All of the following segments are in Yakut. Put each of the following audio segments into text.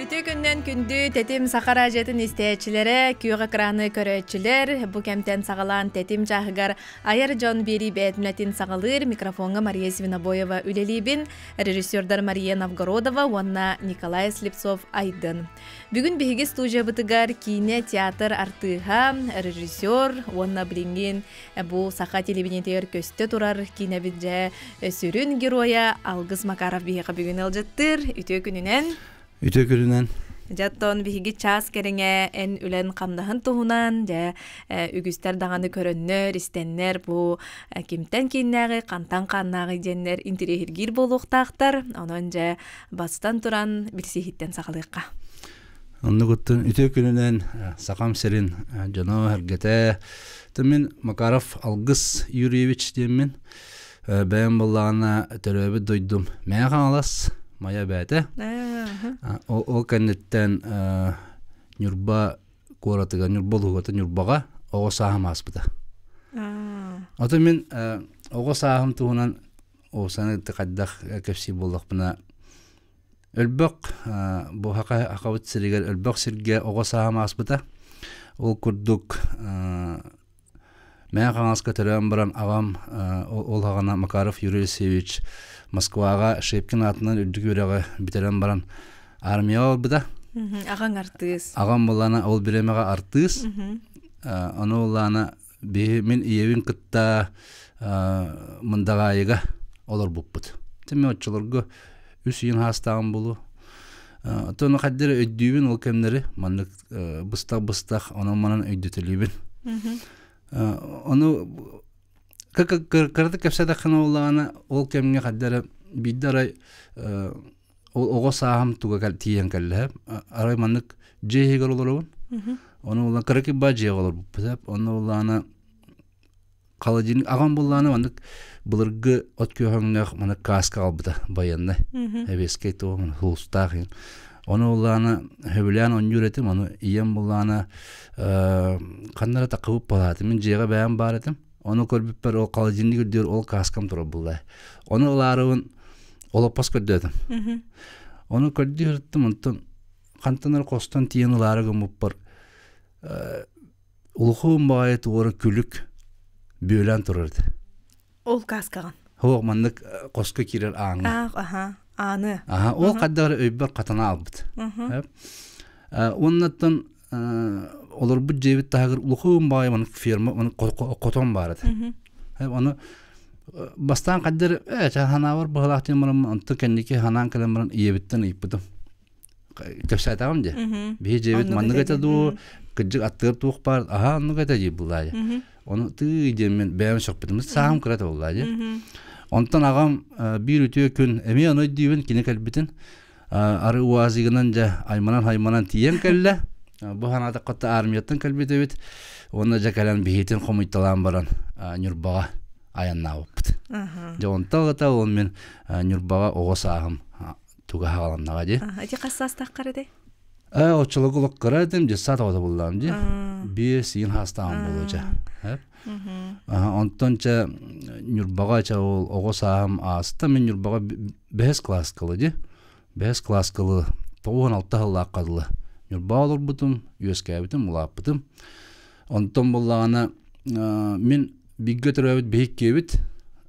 Үтүө күннэн күндү Тэтим Саха радиотын истээччилэрэ, күөх экраны көрөөччүлэр, бу кэмтэн саҕалаан Тэтим чааһыгар айар дьон биэрии бээтинэтин саҕалыыр микрофоҥҥа Мария Свинобоева үлэлиибин, режиссердар Мария Новгородова уонна Николай Слепцов Айдын. Бүгүн биһиги студиябытыгар киинэ, театр артыыһа, режиссер уонна билиҥҥин бу саха телевидениетигэр көстө турар киинэбит дьэ сүрүн геройа Алгыс Макаров биһиэхэ бүгүн ыалдьыттыыр. Үтүө күнүнэн! Үтүө күнүнэн! Дьэ оттон биһиги чаас кэриҥэ эн үлэн хамнаһын туһунан дьэ үгүстэр даҕаны көрөннөр, истэннэр бу кимтэн кииннээҕи, хантан хааннааҕый диэннэр интириэһиргиир буолуохтаахтар. Онон дьэ бастан туран билсиһиттэн саҕалыахха. Оннугуттан үтүө күнүнэн Сахам сирин дьоно эргэтэ. Мин Макаров Алгыс Юрьевич диэммин. Бэйэм буоллаҕына төрөөбүт дойдум Мэҥэ Хаҥалас, Майа эбээтэ. Ол кэнниттэн Ньурба куоратыгар, Ньурба улууһугар Ньурбаҕа оҕо сааһым ааспыта. Ото мин оҕо сааһым туһунан уопсайынан хайдах кэпсиир буоллахпына Өлбөх бу Хахабыт сиригэр өлбөх сиргэ оҕо сааһым ааспыта. Ол курдук Мэҥэ Хаҥаласка төрөөн баран аҕам ол аҕана Макаров Юрий Алексеевич Москваҕа Шепкин аатынан үрдүк үөрэҕи бүтэрэн баран армияҕа барбыта. Аҕаҥ артыыс. Аҕам буоллаҕына ол бириэмэҕэ артыыс. Ону буоллаҕына биһи мин ийэбин кытта Мындаҕаайыга олорбуппут. Мин оччолорго үс ыйын хаастааҕым буолуо. Оттон хайдах эрэ өйдүүбүн ол кэмнэри маннык быстах-быстах онон-манан өйдөтөлүүбүн. Ону кыратык кэпсээтэххинэ буоллаҕына ол кэмҥэ хайдах эрэ биирдэ арай ол оҕо сааһым туга тиийэн кэллэ арай маннык дьиэ иһигэр олоробун ону улаан кыракый баа дьиэҕэ олорбуппут онно улаана холодильник аҕам буллаана маннык былыргы от күөһөҥнөөх маннык кааска аҕалбыта байыаннай эбиэскэй туох хулустаах иһин ону улаана сөбүлээн онньуур этим ону ийэм буллаана ханна эрэ таххыбыт балаатым мин дьиэҕэ бэйэм баар этим ону көрбүппэр ол холодильник үрдүгэр ол кааскам турар буллаа ону ылаарыбын олоппос көрдөөтүм. Ону көрдүү сырыттым, онтон хантан эрэ хостон тиийэн ылаары гыммыппар улахан баҕайы туора күлүк бүөлээн турар этэ. Ол кааскаҕын? Суох, маннык хоско киирэр ааҥҥа. Аха, ааны. Аха, ол хайдах эрэ өйбөр хатана албыт. Уоннаттан олорбут дьиэбит таһыгар улахан баҕайы маннык ферма хотон баар этэ. Ону бастаан хайдах ээ ханаабар быһалаах диэн баран онтон кэнники ханаан кэлэн баран ийэбиттэн ыйыппытым. Кэпсээтэҕим дии. Биһи дьиэбит маннык этэ дуу, кырдьык аттыгар туох баар, аһаа оннук этэ дии буллаа дии. Ону тыы диэммин бэйэм сөхпүтүм. Сааһым кыра этэ буоллаа дии. Онтон аҕам биир үтүө күн эмиэ ону өйдүүбүн кини кэлбитин ары УАЗигынан дьэ айманан-хайманан тиийэн кэллэ. Бу санаатахха армияттан кэлбит эбит. Уонна дьэ кэлэн биһитин хомуйталаан баран Ньурбаҕа айаннаабыппыт. Дьэ онтон ылата ол мин Ньурбаҕа оҕо сааһым туга хааланнаҕа дии. Ити хас саастааххар этэй? Ээ, оччолорго олох кыра этим, дьыссаат оҕото буллаам дии. 5 ыйын хаастааҕым буолуо дьэ. Онтон чэ Ньурбаҕа чэ ол оҕо сааһым ааста. Мин Ньурбаҕа бэһис кылааска ылы дии. Бэһис кылааска ылы 96 сыллаахха дылы Ньурбаҕа олорбутум, үөскээбитим, улааппытым. Онтон буоллаҕына мин бииргэ төрөөбүт биһиккиэбит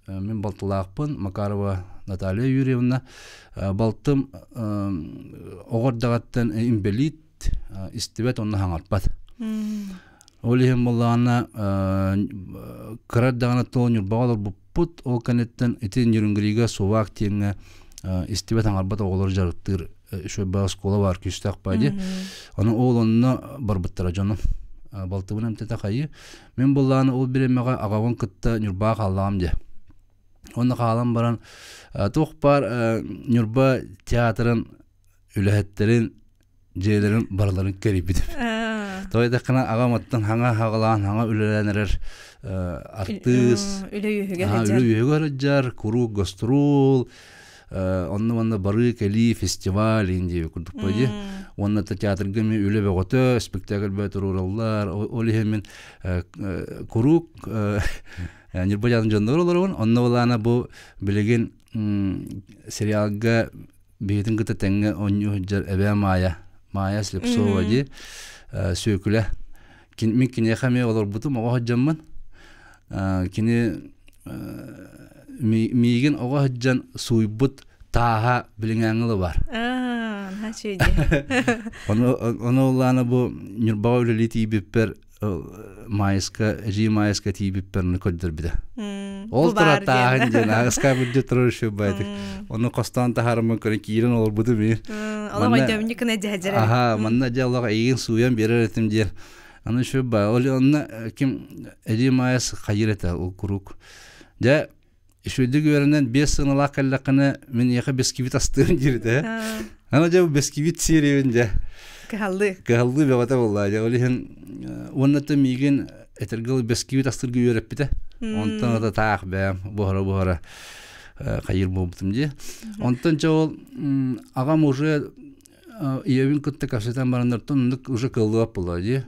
мин балтылаахпын Макарова Наталья Юрьевна балтым оҕо эрдэҕиттэн инбэлиит истибэт уонна хаҥарпат. Ол иһин буоллаҕына кыра эрдэҕинэ то Ньурбаҕа олорбуппут, ол кэнниттэн ити Ньүрүҥгүрүйгэ Суваак диэҥҥэ истибэт хаҥарбат оҕолору дьарыктыыр үчүгэй оскуола баар күүстээх баа дии. Ону ол онно барбыттара дьонум. Балтыбын эмтэтэ хайыы. Мин буоллаҕына ол бириэмэҕэ аҕабын кытта Ньурбаҕа хааллаҕым дии. Онно хаалан баран туох баар Ньурба театрын үлэһиттэрин дьиэлэрин барыларын кэрийбитим. Тоҕо диэтэххинэ аҕам оттон хаҥа хаҕалаан хаҥа үлэлээн эрэр артыыс үлэ үөһүгэр сылдьар үлэ үөһүгэр сылдьар куруук гастрол онно-манна барыы-кэлии фестиваль индия курдук дии уонна театрга эмиэ үлэ бөҕөтө спектакль бөҕө туруораллар ол иһин мин куруук Ньурба дьоннор олоробун онно былаана бу билигин сериалга Биһитин кытта тэҥҥэ оонньуу сылдьар эбээ Маайа. Майя Слепцова дии Сүөкүлэ. Мин киниэхэ эмиэ олорбутум оҕо сылдьаммын. Кини миигин оҕо сылдьан сууйбут тааһа билиҥээҥҥи ыла бар. Ону улаана бу Ньурбаҕа үлэлии тиийбиппэр Маайыска, эдьиий Маайыска тиийбиппэр ону көрдөрбүтэ. Ол тура тааһын диэн аҕыска бүддү турар үчүгэй байтык. Ону хостоон таһаарыммын көрөн киирэн олорбутум ии. Олох өйдөмньү гына дьэһдьэрэ. Аха, манна дьэ олох эйигин сууйан биэрэр этим диэн. Аны үчүгэй бай. Ол онно ким эдьиий Маайыс хайыр этэ ол куруук. Дьэ үчүгэйдик үөрэнэн биэс сыаналаах кэллэххинэ мин эйиэхэ бисквит астыам диир этэ. Аны дьэ бисквит сиэриэбин дьэ. Кыһаллыы. Кыһаллыы бөҕөтө буолла. Дьэ ол иһин уонна да миигин этэргэ дылы бисквит астыырга үөрэппитэ. Онтон ата таах бэйэм буһара-буһара хайыыр буолбутум дии. Онтон дьэ ол аҕам уже ийэбин кытта кэпсэтэн бараннартан оннук уже кыллыбат буолла дии.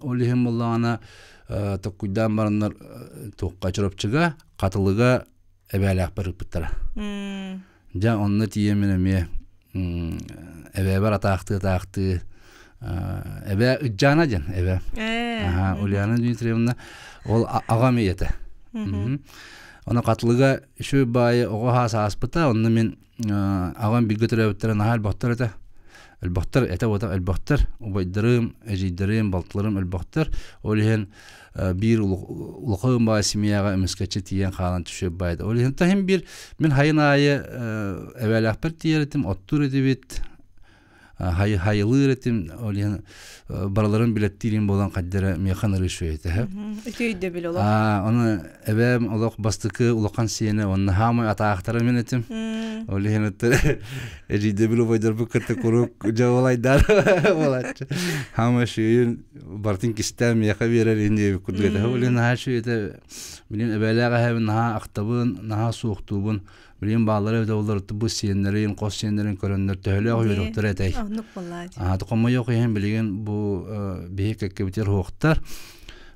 Ол иһин буоллаҕына токкуйдаан бараннар туохха Чурапчыга, Хатылыга эбээлээхпэр ыппыттара. Дьэ онно тиийэммин эмиэ эбээбэр атаахтыы-атаахтыы эбээ Ыдьаана диэн эбээ. Аха, Ульяна Дмитриевна ол аҕам ийэтэ. Ону Хатылыга үчүгэй баайы оҕо саас ааспыта, онно мин аҕам бииргэ төрөөбүттэрэ наһаа элбэхтэр этэ. Элбэхтэр этэ уота элбэхтэр. Убайдарым, эдьиийдэрим, балтыларым элбэхтэр. Ол иһин биир улахан баай семьяҕа эмискэччи тиийэн хаалан түшүө баайда. Ол иһин таһым биир мин хайын аайы эбээлээхпэр тиийэр этим, оттуур этибит, хайылыыр этим, ол иһин барыларын билэттиирим буолан хайдара миэхэ нырыы үчүгэй Үтүө өйдөбүл олох. Ону эбээм олох бастакы улахан сиэнэ уонна хаамай атаахтара мин этим. Ол иһин эдьиийдэбил убайдарбыт кытта куруук дьабалайдар буолааччы. Хаамай шүйүн бартын кистээн миэхэ биэрэр иһин диэбит курдук этэ. Ол иһин наһаа үчүгэй этэ. Билин эбээлээх эһэбин наһаа ахтабын, наһаа суохтуубун. Билигин бааллара эбитэ буоллар бу сиэннэрин, хос сиэннэрин көрөннөр төһөлөөх үөрөхтөрө этэй. Оннук буоллаа. Аа хомойуох иһин билигин бу биһи кэккэбитигэр суохтар.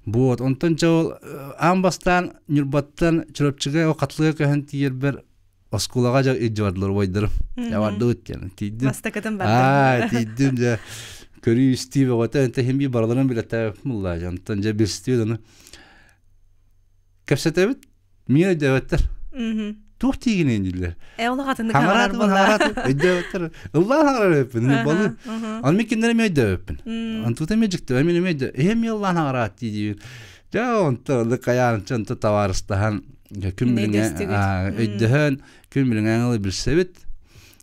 Вот, онтон дьэ ол аан бастаан Ньурбаттан Чурапчыга ол Хатылыга көһөн тиийэрбэр оскуолаҕа дьэ илдьэ бардылар убайдарым. Дьэ бардыбыт диэн тиийдим. Бастакытын бардым. Аа, тиийдим дьэ көрүү-истии бөҕөтө энтэ иһин биир барыларын билэттээбиппин буллаа дьэ. Онтон дьэ билсибит ону кэпсэтэбит. Миин өйдөөбөттөр. Туох тиигинин дииллэр. Э олох атыннык хаҥарар буолла. Өйдөөбөттөр. Ыллаан хаҥарар эбиппин. Балы. Аны мин кинилэри эмиэ өйдөөбөппүн. Антута эмиэ дьикти. Мин эмиэ өйдөө. Эһэм эмиэ ыллаан хаҥараат дии диибин. Дьэ онто ылык хайаан онто табаарыстаһан күн билиҥэ өйдөһөн күн билиҥээҥи ылы билсэбит.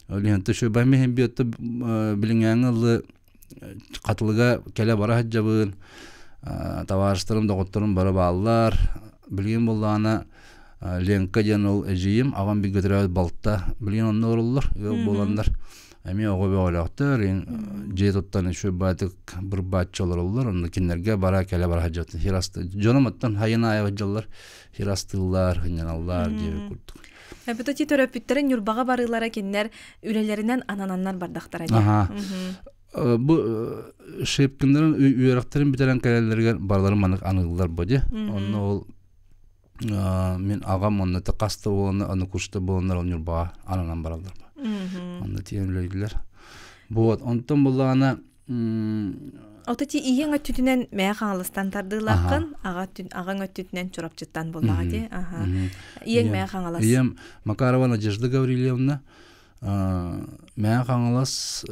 Ол иһин төшө бамиһин биотто билиҥээҥи ылы Хатылыга кэлэ бара сылдьабын, табаарыстарым, доҕотторум бары бааллар. Билигин буоллаҕына Ленка диэн ол эдьиийим, аҕам бииргэ төрөөбүт балта билигин онно олороллор, ыал буоланнар. Эмиэ оҕо бөҕөлөөхтөр, дьиэ туттан үчүгэй баайдык бырбааччы олороллор, онно кинилэргэ бара кэлэ бара сылдьабыт. Хир дьонум оттон хайын аайы сылдьаллар, хир астыыллар, сынньаналлар диэбит курдук. Эбэтэ төрөппүттэрин Ньурбаҕа барыылара кинилэр үлэлэринэн анананнар бардахтара дии. Аха. Бу Шепкиннарын үөрэхтэрин бүтэрэн кэлэллэригэр барыларын маннык аныыллар бу дии. Онно ол мин аҕам онно хаста буоланнар аны курста буоланнар ол Ньурбаҕа ананан бараллар. Онно тиийэн үлэлииллэр. Вот, онтон буллаҕына Ото ти ийэҥ өттүтүнэн мээ Хаҥаластан тардыылааххын, аҕаҥ өттүтүнэн Чурапчыттан буоллаҕа дии. Аха. Ийэҥ Мээ Хаҥалас. Ийэм Макарова Надежда Гаврильевна Мээ Хаҥалас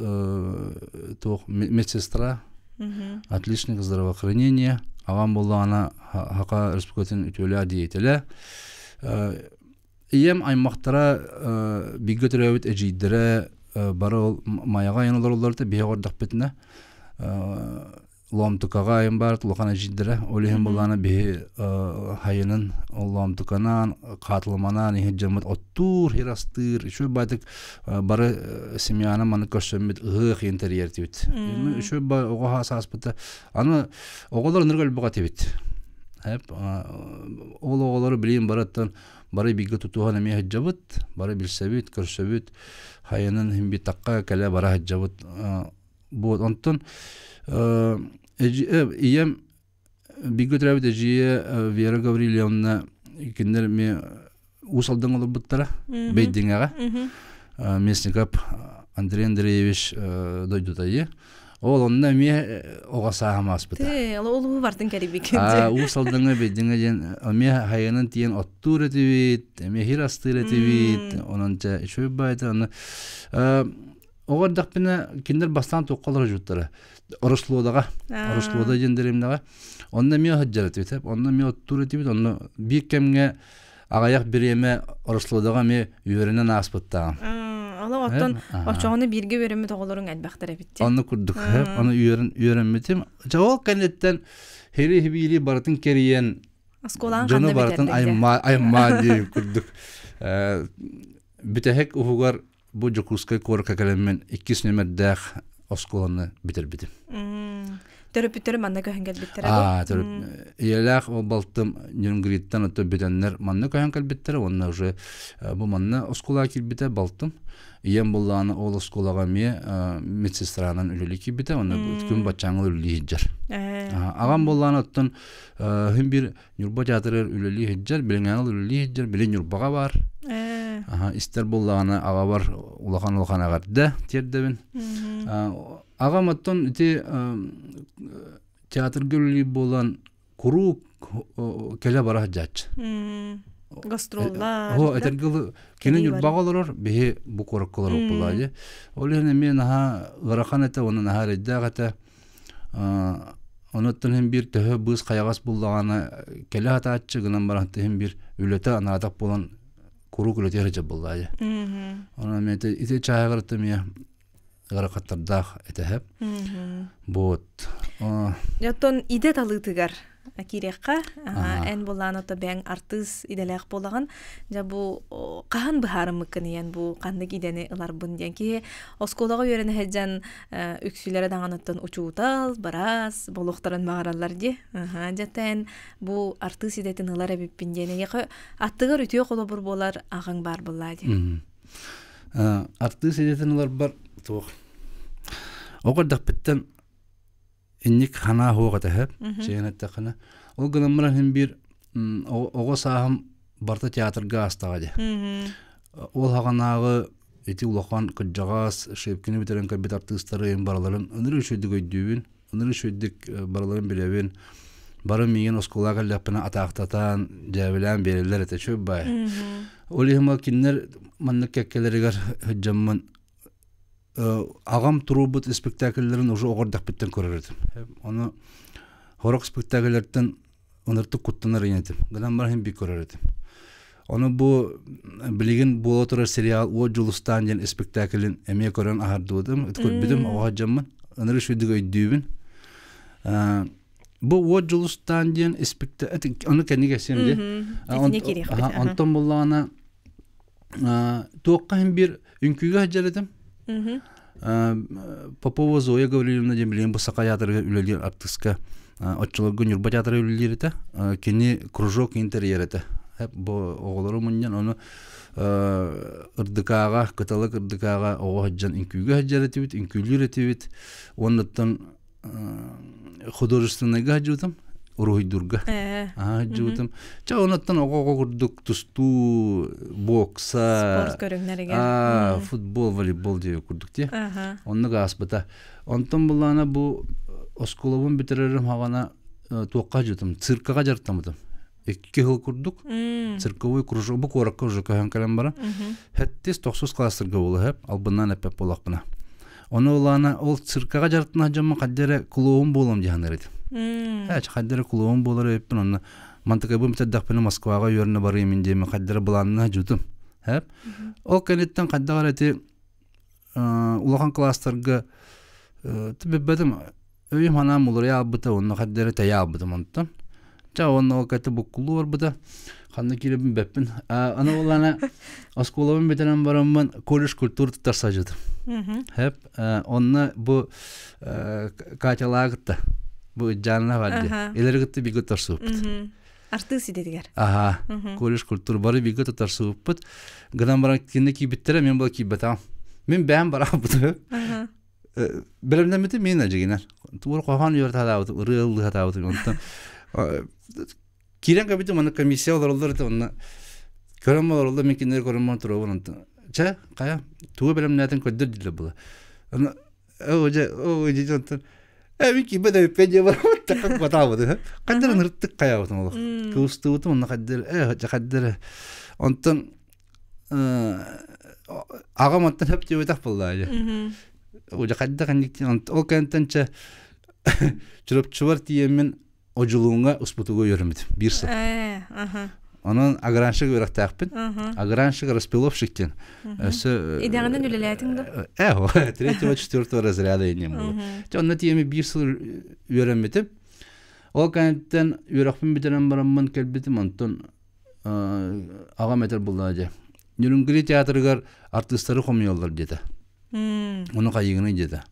туох медсестра, отличник здравоохранения, аҕам буоллаҕына Хака Республикатын үтүөлээх деятелэ. Ийэм аймахтара бииргэ төрөөбүт эдьиийдэрэ бары ол Майаҕа айан олороллор этэ, биһиги олордохпутуна Лоомтукаҕа айан баар улахан эдьиийдэрэ. Ол иһин былаана биһи хайынын ол Лоомтуканаан, Хаатылыманаан иһит дьоммут оттуур, хир астыыр, үчүгэй баайдык бары семьяны маны көрсөммүт ыһыах иһин тэрийэр этибит. Үчүгэй баай оҕо сааспыта. Аны оҕолор ынырык элбэх этибит. Ол оҕолору билигин барыттан бары бииргэ тутуһан эмиэ сылдьабыт, бары билсэбит, көрсөбүт, хайанан иһин тахха кэлэ бара сылдьабыт. Вот онтон ийэм бииргэ төрөөбүт эдьиийэ Вера Гаврильевна кинилэр эмиэ Уус Алдан олорбуттара Бэйдиҥэҕэ Местников Андрей Андреевич дойдутайы. Ол онно эмиэ оҕо сааһым ааспыта. Ол бартын кэрибикин. Уус Алдаҥа Бэйдиҥэ диэн эмиэ хайанан тиийэн оттуур этибит, эмиэ хир астыыр этибит. Онон чэ үчүгэй баайта аны оҕо эрдэхпинэ кинилэр бастаан туохха олорор дьуттара. Орослуодаҕа, Орослуода диэн дэриэбинэҕэ. Онно эмиэ сылдьар этибит. Онно эмиэ оттуур этибит. Онно биир кэмҥэ аҕыйах бириэмэ Орослуодаҕа эмиэ үөрэнэн ааспыттааҕым. Олох оттон оччоҕуна бииргэ үөрэммит оҕолоруҥ элбэхтэр эбит дии. Онно курдук. Ону үөрэммитим. Дьэ ол кэнниттэн хири-хибиири барытын кэрийэн Оскуолаҕын дьону ханна барытын бүтэрдиҥ дьэ? аймаа аймаа диир курдук. Бүтэһик уһугар бу Дьокуускай куоракка кэлэммин иккис нүмердээх оскуоланы бүтэрбитим. Төрөппүттэрим манна көһөн кэлбиттэрэ аа ийэлээх ол балтым Нюнгриттан ото бүтэннэр манна көһөн кэлбиттэрэ уонна уже бу манна оскуолаҕа киирбитэ балтым ийэм буллаҕына ол оскуолаҕа эмиэ медсестранан үлэлии киирбитэ уонна күн баччааҥҥа үлэлии сылдьар аҕам буоллаҕына оттон хин бир Ньурба театрыгар үлэлии сылдьар, билиҥҥээҥи үлэлии сылдьар, били Ньурбаҕа баар. Аха, истэр буоллаҕына аҕабар улахан-улахан эҕэрдэ тиэрдэбин. Аҕам оттон ити театрга үлэлиир буолан куруук кэлэ бара сылдьааччы. Гастроллар. О, этэргэ кини Ньурбаҕа олорор, биһи бу куоракка олорор дии. Ол иһин эмиэ наһаа ыарахан этэ, уонна наһаа эрэйдээх этэ. Онуттан иһин биир төһө быыс хайаҕас буллаҕына кэлэ сатааччы гынан баран иһин биир үлэтэ анаатах буолан куруук үлэтигэр сылдьар буоллаайа. Онон эмиэ ити чааһыгар эмиэ ыарахаттардаах этэһэп. Вот. Оттон идэ талыытыгар киириэххэ эн булаан ото бэйэҥ артыыс идэлээх буолаҕын дьэ бу хаһан быһаарыммыккын ийэн бу ханнык идэни ыларбын диэн киһи оскуолаҕа үөрэнэ сылдьан үксүлэрэ даҕаныттан учуутал быраас буолуохтарын баҕараллар дии дьэ эн бу артыыс идэтин ылар эбиппин диэн эйиэхэ аттыгар үтүө холобур буолар аҕаҥ баар буоллаа дии артыыс идэтин ыларбар туох оҕо эрдэхпиттэн инник ханаа суох этэ сөп чэйэн эттэххинэ ол гынан баран иһин биир оҕо сааһым барыта театрга аастаҕа дии ол хаҕанааҕы ити улахан кырдьаҕас Шепкини бүтэрэн кэлбит артыыстары барыларын ынырык үчүгэйдик өйдүүбүн ынырык үчүгэйдик барыларын билэбин бары миигин оскуолаҕа кэллэхпинэ атаахтатан дьээбэлээн биэрэллэр этэ үчүгэй баай ол иһин кинилэр маннык кэккэлэригэр сылдьаммын аҕам туруорбут испэктээкиллэрин уже оҕо эрдэхпиттэн көрөр этим. Ону сорох спектакльлэртэн ыныртык куттанар этим. Гынан баран иһин биир көрөр этим. Ону бу билигин буола турар сериал Уот Дьулустаан диэн испэктээкилин эмиэ көрөн аһардыбытым, көрбүтүм, оҕо сылдьаммын. Ынырык үчүгэйдик өйдүүбүн. Бу Уот Дьулустаан диэн испэктээк ону кэнники кэпсиэм дии. Онтон буллаҕына туохха иһин биир үҥкүүгэ сылдьар этим. Попова Зоя Гаврильевна диэн билигин бу Саха театрыгар үлэлиир артыыска оччолорго Ньурба театрыгар үлэлиир этэ. Кини кружок интерьер этэ. Бу оҕолору мунньан ону ырдыкааҕа, кыталык ырдыкааҕа оҕо сылдьан үҥкүүгэ сылдьар этибит, үҥкүүлүүр этибит. Уоннаттан художественнайга сылдьыбытым уруһуйдуурга сылдьыбытым чэ онуттан оҕо-оҕо курдук тустуу бокса спорт көрүҥнэригэр футбол волейбол диэки курдук дии оннук ааспыта онтон буллаана бу оскуолабын бүтэрэрим хаҕана туохха сылдьыбытым циркаҕа дьарыктаммытым икки сыл курдук цирковой кружок бу куоракка уже көһөн кэлэн баран хэттис тохсус класстарга буолуһап албыннаан эппэт буоллахпына ону улаана ол циркаҕа дьарыктанар дьоммун хадда эрэ клоун буолуом дьаһанар этим ээ хадда эрэ клоун буолар эбиппин онно мантыкайбын бүтэрдэхпинэ Москваҕа үөрэнэ барыым диэмин хадда эрэ былааннаа дьутум хэп ол кэнниттэн хайдах эрэ ити улахан класстарга билбэтим өйүм санаам уларыйа албыта уонна хайда эрэ тэйэ албытым онтон ча уонна ол кэти буккулуу барбыта ханна киирэбин бэппин аны буоллаана оскуолабын бүтэрэн бараммын колледж культура туттар сажытым хэп онно бу Катялаа кытта бу Ыдьаанна бар дии илэри кытта бииргэ туттарсыбыппыт артыыс идэтигэр аха колледж культура бары бииргэ туттарсыбыппыт гынан баран кинини киирбиттэрэ мен була киирбэтэҕим мин бэйэм бараабытым бэлэмнэммитим мин дьигинэр тугу хоһоон үөрэтэ сатаабытым ырыа ыллыы сатаабытым онтон киирэн кэлбитим манна комиссия олороллор этэ онно көрөн олороллор мин кинилэри көрөн турабын онтон Чэ, хайа, тугу бэлэмнээтин көрдөр дииллэр була. Аны оо дьэ, оо дьэ онтон э мин киирбэт эбиппин диye барабыт такка батаабыт хайдах ынырыктык хайаабытым олох кыбыстыбытым онно хайдах э хайдах онтон аҕам онтон хөп диэбэтэх буоллаа дьэ уже хайдах ол кэнтэн чэ Чурапчыбар тиийэммин Одьулууҥҥа успутуга үөрэммитим биир сыл. Онон агранщик үөрэхтээхпин. Агранщик распиловщик диэн. Өссө Идэҕинэн үлэлээтиҥ да? Э, третьего, четвертого разряда иннем было. Дьэ, онно тиийэми биир сыл үөрэммитим. Ол кэнниттэн үөрэхпин бүтэрэн бараммын кэлбитим, онтон аҕам этэр буоллаҕа дьэ. Нюрнгри театрыгар артыыстары хомуйаллар диэтэ. Ону хайыгыный диэтэ.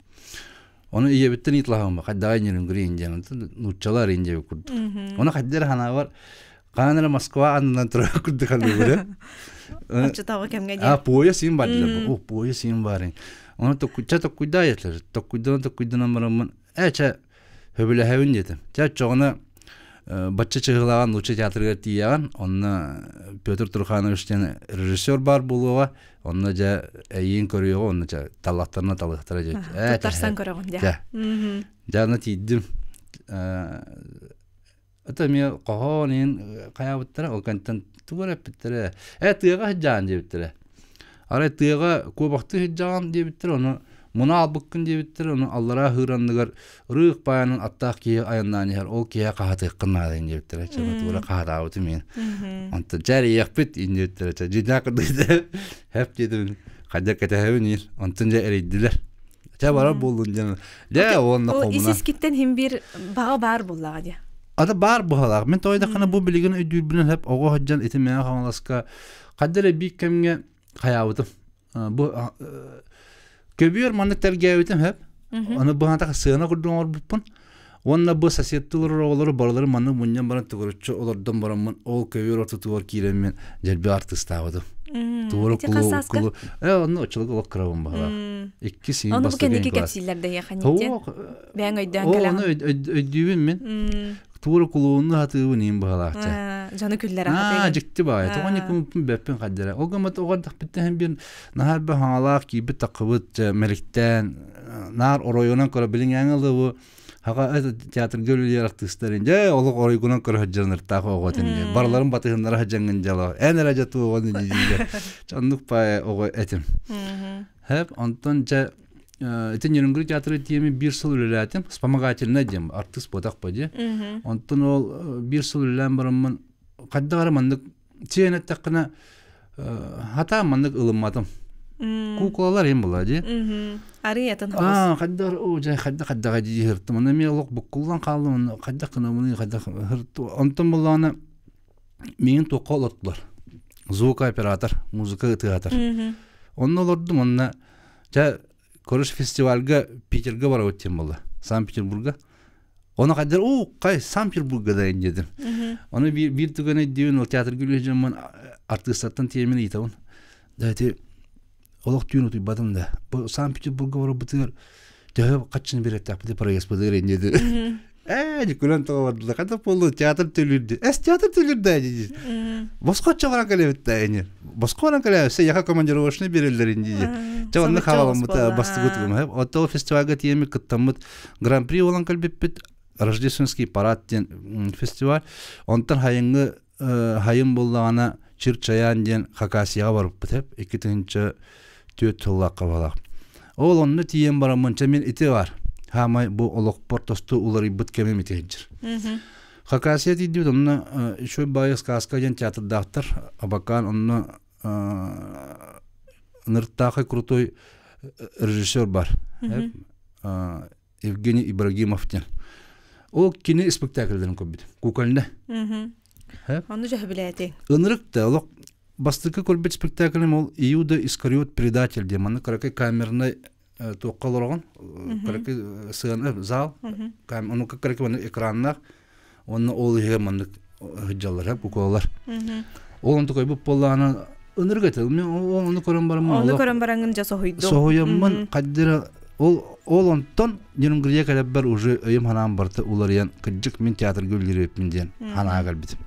Ону ийэбиттэн ыйыталаһабын хайдаҕай Нюрнгри диэн нууччалар индия курдук. Ону хайдах эрэ санаабар хаан эрэ Москва аннынан турар курдук саныыбын. Оччотооҕу кэмҥэ А пояс им бар дилэр. О пояс им бар. Ону токкучча токкуйдаа этилэр. Токкуйданан токкуйданан бараммын ээ чэ Сөбүлэһэбин диэтим. Чэ, оччоҕуна бачча чыһылааҕын нуучча театрыгар тиийэҕин, онно Петр Труханович диэн режиссер баар буолуоҕа, онно дьэ эйиин көрүөҕэ, онно чэ таллахтарына талыахтара дьэ. Ээ, Туттарсан көрөҕүн дьэ. Дьэ. Дьэ, онно тиийдим. Это эмиэ хоһоон иһин хайаабыттара, ол кэнниттэн тугу эрэ эппиттэрэ. Ээ, тыаҕа сылдьаҕын диэбиттэрэ. Арай тыаҕа куобахтыы сылдьаҕын диэбиттэрэ, ону муна аалбыккын диэбиттэрэ, ону аллараа ыһыыр анныгар ырыых баайынан аттаах киһи айаннаан иһэр, ол киһи хаһатыаххын наада диэбиттэрэ. Чэ, туора хаһатаабытым иһин. Онтон чэ эрийиэхпит ин диэбиттэрэ. Чэ, дьиҥнээх кырдыйда. Хэп диэтим, хайдах кэтэһэбин иһин. Онтон дьэ эрийдилэр. Чэ барар буоллун диэн. Дьэ, уонна хомуна. Ис-искиттэн хим биир баҕа баар буоллаҕа дии. Ата баар быһалаах. Мин тоойдоххуна бу билигин өйдүүрбүнэн хэп оҕо сылдьан ити Мэҥэ Хаҥаласка хайда эрэ биир кэмҥэ хайаабытым. Бу көбүөр маннык тэлгээбитим хэп. Аны быһаатах сыана курдук оҥорбуппун. Уонна бу соседтылар оҕолору барыларын маннык мунньан баран төгүрүччү олордон бараммын ол көбүөр ортотугар киирэммин дьэлби артыыстаабытым. Туора кулу кулу э онно оччолорго олох кырабын баһылаах. Иккис Ону бу кэнники кэпсииллэр да эйиэхэ Бэйэҥ өйдөөн кэлэҕин. Ону өйдүүбүн мин. Туора кулуунну хатыыбын иин быһалаахча. Дьону күллэрэ хатыыгын. Дьикти баайы. Тоҕо никумпун бэппин хаддара. Ол гыммат оҕо эрдэхпиттэн биир наһаа элбэх хаҥалаах киирбит таххыбыт мэликтээн наар оройунан көрө билиҥээҥи ылыбы хака театрга үлэлиир артыыстарын дьэ олох оройгунан көрө сылдьаныртаах оҕо этин диye барыларын батыһыннара сылдьаҥҥын дьало эн эрэ дьэ туоҕун дииллэр оннук паайа оҕо этим хэп онтон дьэ ити Нерюнгри театры тиэми биир сыл үлэлээтим вспомогательный диэн артыыс буотах ба дии онтон ол биир сыл үлэлээн бараммын хайдах эрэ маннык сиэн эттэххинэ хатаан маннык ылымматым куукулалар иһин була дии арыйатын аа хайдах оо дьэ хайдах хайдаҕа дии хыртым аны эмиэ олох буккуллан хааллым хайдах гынабыный хайдах онтон буллаҕына миигин туохха олортулар звукооператор музыка ытыатар онно олордум онно Чэ, короче, фестивальга Питерга барабыт диэн буолла. Санкт-Петербурга. Оны хайдар, оо, хай, Санкт-Петербурга да дедим. Оны биир түгэн өйдүүбүн, ол театрга үлэһит артыыстартан тиэмин ыйытабын. Да ити олох түүн утуйбатым да. Бу Санкт-Петербурга барабытыгар төһө хаччыны биэрэттэхпит проездпытыгар инньэ Ээ, күлэн тоҕо бардылар. Хата буоллу театр төлүүрдү. Эс театр төлүүрдэ дии. Босхо баран кэлэбит да ини. Босхо баран кэлэбит. Яха командировочный береллер инди. Чэ онно хааламмыт бастыгыт гым. Ото фестивальга тиэми кыттаммыт Гран-при болан кэлбиппит Рождественский парад диэн фестиваль. Онтон хайыҥҥы хайын буллаҕына Чирчаян диэн Хакасияҕа барыппыт эп 2004 сыллаахха балах. Ол онно тиийэн бараммын чэ мин ити бар. Хаамай бу олохпор тосту уларыйбыт кэмим ити сылдьар. Хакасия тиийдибит онно еще баайы сказка диэн театрдаахтар Абакан онно ныртаахай крутой режиссер бар. Евгений Ибрагимов диэн. Ол кини спектакльдарын көрбүтүм. Кукольне. Ону дьэ билээтиҥ. Ынырык да олох бастакы көрбүт спектаклем ол Иуда Искариот предатель диэн манна кыракый камернай туохха олороҕун кыракый сыана зал ону кыракый маннык экраннаах уонна ол иһигэр маннык сылдьаллар куколалар ол онтукай бу буоллаҕына ынырык этэ ол ону көрөн бараммын ону көрөн бараҥҥын дьэ соһуйдум соһуйаммын хайдара ол ол онтон Нерюнгрия кэлэрбэр уже өйүм ханаам барыта уларыйан кырдьык мин театрга үлэлиир эбиппин диэн санаа кэлбитим.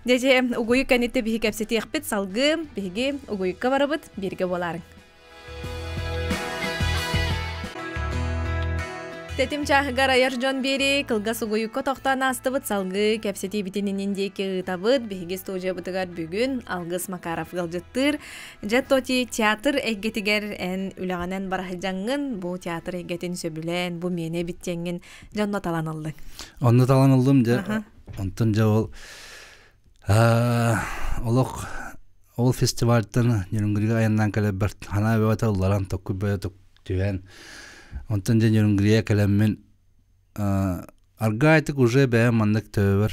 Дьэ, угуйук кэнниттэ биһи кэпсэтиэхпит салгыы биһиги угуйукка барабыт бииргэ буолаарыҥ. Тэтим чааһыгар айар дьон биэри кылгас угуйукка тохтоон аастыбыт салгыы кэпсэтиибитин иннин диэки ыытабыт. Биһиги студиябытыгар бүгүн Алгыс Макаров ыалдьыттыыр. Дьэ, Тоти, театр эйгэтигэр эн үлэҕинэн бараһыдьаҥҥын, бу театр эйгэтин сөбүлээн, бу миэнэ эбит диэҥҥин дьонно талан ыллыҥ. Онно талан ыллым, дьэ. Онтон дьэ ол олох ол фестивальтан Нерюнгрига айаннаан кэлэрбэр ханаа бөҕөтө ылларан токку бөҕө түһэн онтон дьэ Нерюнгрия кэлэммин аргаайтык уже бэйэм маннык төбөбөр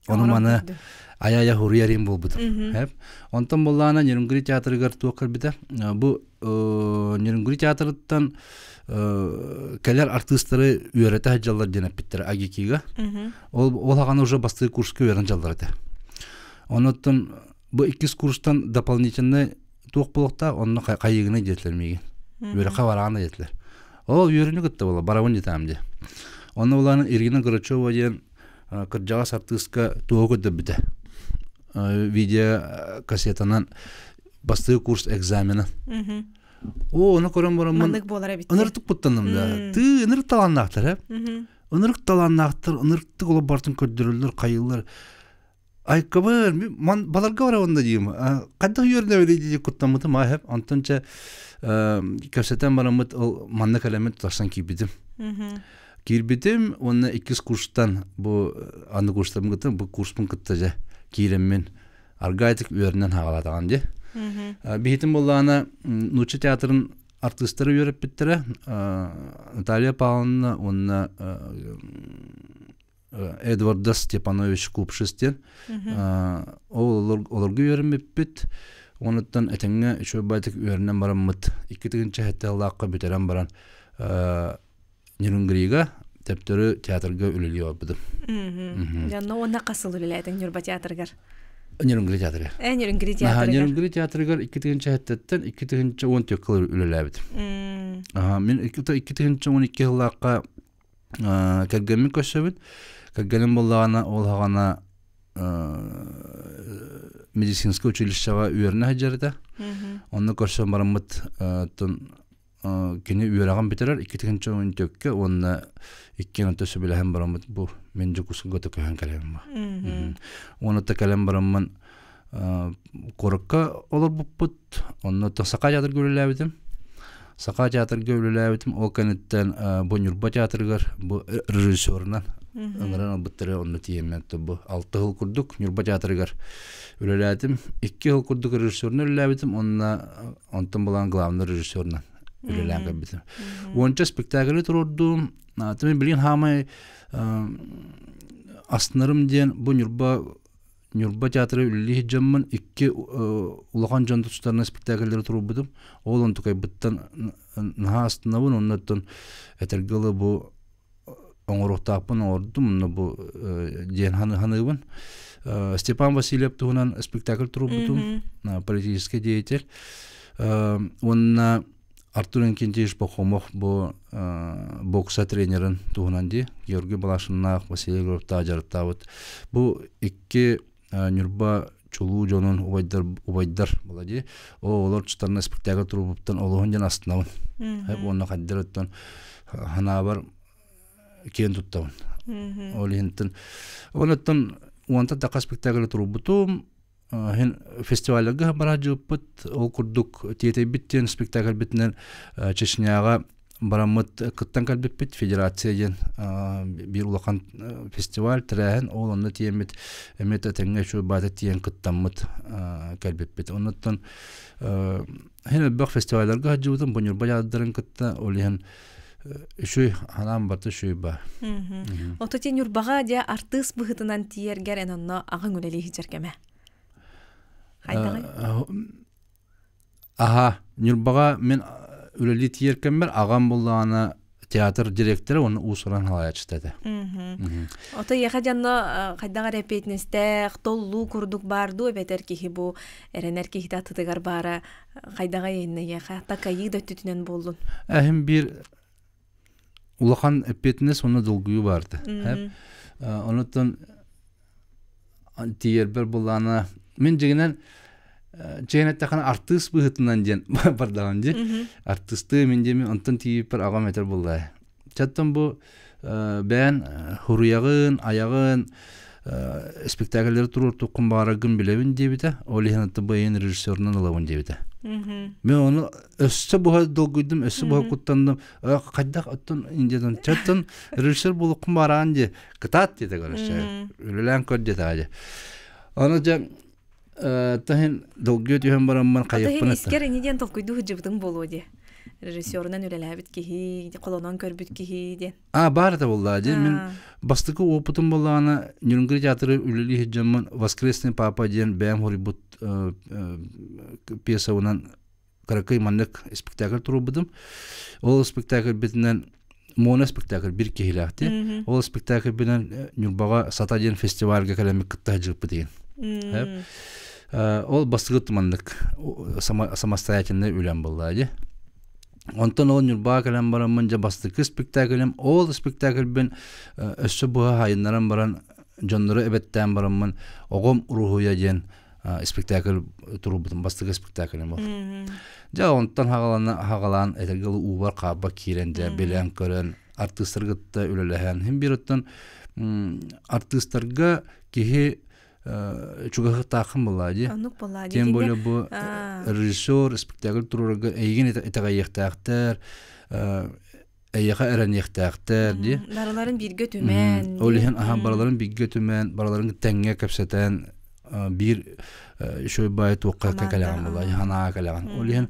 ону маны айа-айа хуруйарым буолбутум. Онтон буоллаана Нерюнгри театрыгар туох кэлбитэ бу Нерюнгри театрыттан кэлэр артыыстары үөрэтэ сылдьаллар диэн эппиттэрэ АГИКИга. Ол ол аҕаны уже бастакы курска үөрэн дьаллар этэ. Онуттан бу иккис курстан дополнительный туох буолуохтаах онно хайыгына диэтилэр миигин. Үөрэххэ бараана диэтилэр. Ол үөрүүнү кытта буола барабын диэтаам дии. Онно булаан Ирина Грачева диэн кырдьаҕас артыыска туоһу көрдөрбүтэ. Видео кассетанан бастакы курс экзамена. О, ону көрөн бараммын Маннык буолар эбит. Ынырык куттанным да. Тыы ынырык талааннаахтар, э? Ынырык талааннаахтар, ынырыктык олох бартын көрдөрөллөр, хайыллар. Айкабыр, ман баларга барабын да диим. Хайдах үөрэнэбит дии куттаммытым аһып, онтон чэ кэпсэтэн бараммыт ол манна кэлэммит тахсан киирбитим. Киирбитим уонна иккис курстан бу аны курстан кытта бу курспун кытта дьэ киирэммин аргаайтык үөрэнэн хаалаатаҕын дии. Биһитин буоллаҕына нуучча театрын артыыстары үөрэппиттэрэ Наталья Павловна уонна Эдварда Степанович Купшис диэн ол олорго үөрэммиппит. Онуттан этэҥҥэ үчүгэй байтык үөрэнэн бараммыт икки тыһыынча сэттэ сыллаахха бүтэрэн баран Нерюнгрига төптөрү театрга үлэлии барбытым. Дьонно уонна хас сыл үлэлээтиҥ Ньурба театрыгар? Нерюнгри театрыгар. Э, Нерюнгри театрыгар. Нерюнгри театрыгар 2007-ттэн 2014 кыл үлэлээбитим. Аха, мин 2012 сыллаахха кэргэммин көрсөбүн. Кэргэним буоллаҕына ол хаҕана медицинскэй училищеҕа үөрэнэ сылдьар этэ. Онно көрсөн бараммыт кини үөрэҕин бүтэрэр икки тыһыынча он төккө уонна икки онто сөбүлэһэн бараммыт бу мин Дьокуускайга көһөн кэлэбин уонна та кэлэн бараммын куоракка олорбуппут онно Саха театрга үлэлээбитим Саха театрга үлэлээбитим ол кэнниттэн бу Ньурба театрыгар бу режиссерунан ыҥыран ылбыттара онно тиийэммин бу алта сыл курдук Ньурба театрыгар үлэлээтим икки сыл курдук режиссерунан үлэлээбитим уонна онтон булан главный режиссерунан үлэлээн кэлбитим. Уонча спектаклы туруордум. Тимин билигин хаамай астынарым диэн бу Ньурба Ньурба театры үлэлии сылдьаммын икки улахан дьон тустарынан спектакльлэри туруорбутум. Ол онтукайбыттан наһаа астынабын, оннуттан этэргэ дылы бу оҥоруохтаахпын оҥордум, онно бу диэн ханыыбын. Степан Васильев туһунан спектакль туруорбутум, политический деятель. Уонна Артур Инкентьевич Пахомов бу бокса тренерин туһунан дии Георгий Балашиннаах Василий Егоровтаах дьарыктаабыт. Бу икки Ньурба чулуу дьонун убайдар убайдар була дии. О олор тустарына спектакль туруорбуттан олуһун диэн астынабын. Уонна хайдар оттон ханаабар киэн туттабын. Ол иһинтэн онуттан уонтан таха спектакль туруорбутум Хин фестивалларга бараадьыппыт ол курдук тиэтэйбит диэн спектакльбитинэн Чечняҕа бараммыт кыттан кэлбиппит федерация диэн биир улахан фестиваль тэрээһин ол онно тиэммит эмиэ тэҥҥэ үчүгэй баата тиийэн кыттаммыт кэлбиппит оннуттан хин элбэх фестивалларга сылдьыбытым бу Ньурба дьааддарын кытта ол иһин үчүгэй ханаан барыта үчүгэй баар Ото ти Ньурбаҕа дьэ артыыс быһыытынан тиийэргэр эн онно аҕаҥ үлэлии сылдьар кэмэ хайдаҕый Аһа, Ньурбаҕа мин үлэлии тиийэр кэммэр аҕам буллаҕына театр директора уонна уус-уран салайааччыта этэ. Ото эйиэхэ дьонно хайдах эрэ эппиэтинэстээх, толлуу курдук баар дуу эбэтэр киһи бу эрэнэр киһитэ аттытыгар баара хайдаҕа иһиннэ эйиэхэ такайыы да өттүтүнэн буоллун. Эһим биир улахан эппиэтинэс уонна долгуйуу баарда. Онуттан Тиийэрбэр буллаана мин дьиҥинэн чээн эттэххинэ артыыс быһыытынан диэн бардаҕым дии. Артыыстыы мин диэмин онтон тиийиппэр аҕам этэр буоллаа. Чаттан бу бэйэн хуруйаҕын, айаҕын спектакльлэри туруортуккун баҕараргын билэбин диэбитэ. Ол иһин аты бэйэн режиссерунан ылабын диэбитэ. Мен ону өссө буһа долгуйдум, өссө буһа куттанным. Хайдах оттон индиятын чаттан режиссер буолуккун баараан дии кытаат диэтэ короче. Үлэлээн көр диэтэ дии. Аны дьэ таһын долгуйа түһэн бараммын хайыппын искер ини диэн толкуйдуу сылдьыбытыҥ буолуо дии. Режиссерунан үлэлээбит киһи, холонон көрбүт киһи диэн. А, баар это буолла дии. Мин бастакы опытым буоллаҕына Нюрнберг театры үлэлии сылдьаммын «Воскресный папа» диэн бэйэм хоруйбут пьесабынан кыракый маннык спектакль туруорбутум. Ол спектакльбитинэн моно спектакль бир киһилээхти. Ол спектакльбинэн Ньурбаҕа Сата диэн фестивальга кэлэммит кытта сылдьыбыппыт диэн. Ол бастакы маннык самостоятельный үлэм буолла дии. Онтон ол Ньурбаҕа кэлэн бараммын дьэ бастакы спектаклем, ол спектакльбин өссө быһа хайыннаран баран дьоннору эбэттээн бараммын оҕом уруһуйа диэн спектакль туруорбутум бастакы спектаклем ол. Дьэ онтон хаҕалаан этэргэ уубар хаабба киирэн дьэ билэн көрөн артыыстары кытта үлэлэһэн хин биир оттон артыыстарга киһи чугаһыктааххын буоллаа дии. Оннук буоллаа дии. Тем более бу режиссер спектакль туруорарга эйигин итэҕэйиэхтээхтэр, эйиэхэ эрэниэхтээхтэр дии. Барыларын бииргэ түмэн. Ол иһин аһан барыларын бииргэ түмэн, барыларын тэҥҥэ кэпсэтэн биир үчүгэй баайы туохха кэлэҕин буолла, ханаага кэлэҕин. Ол иһин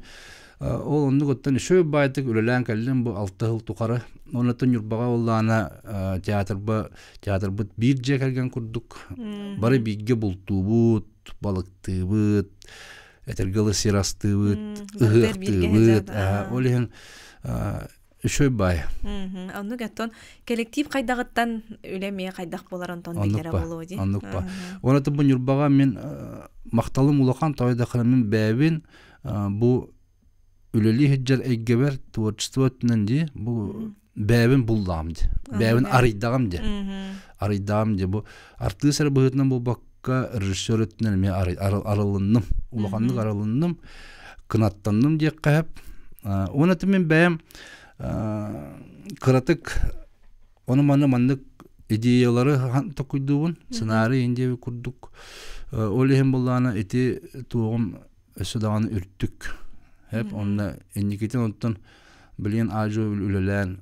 ол оннук оттон үчүгэй баайтык үлэлээн кэллим бу алта сыл тухары. Оннуттан Ньурбаҕа буоллаҕына театрба театрбыт биир дьиэ кэргэн курдук бары бииргэ бултуубут, балыктыыбыт, этэргэ дылы сир астыыбыт, ыһыахтыыбыт. Ол иһин үчүгэй баай. Оннук оттон коллектив хайдаҕыттан үлэ эмиэ хайдах буолар онтон билэрэ буолуо дии. Оннук ба. Оны бу Ньурбаҕа мин махталым улахан тойдахына мин бэйэбин бу үлэлии сылдьар эйгэбэр творчество өттүнэн дии бу бэйэбин буллаҕым дии. Бэйэбин арыйдаҕым дии. Арыйдаҕым дии. Бу артыыс эрэ быһыытынан буолбакка режиссер өттүнэн эмиэ арылынным. Улаханнык арылынным. Кынаттанным диэххэ сөп. Уонна мин бэйэм кыратык ону маны маннык идеялары токуйдуубун. Сценарий индия курдук. Ол иһин буллаана ити туоҕум өссө даҕаны үрдүк. Хеп онно инникитин оттон билигин аажу үлэлээн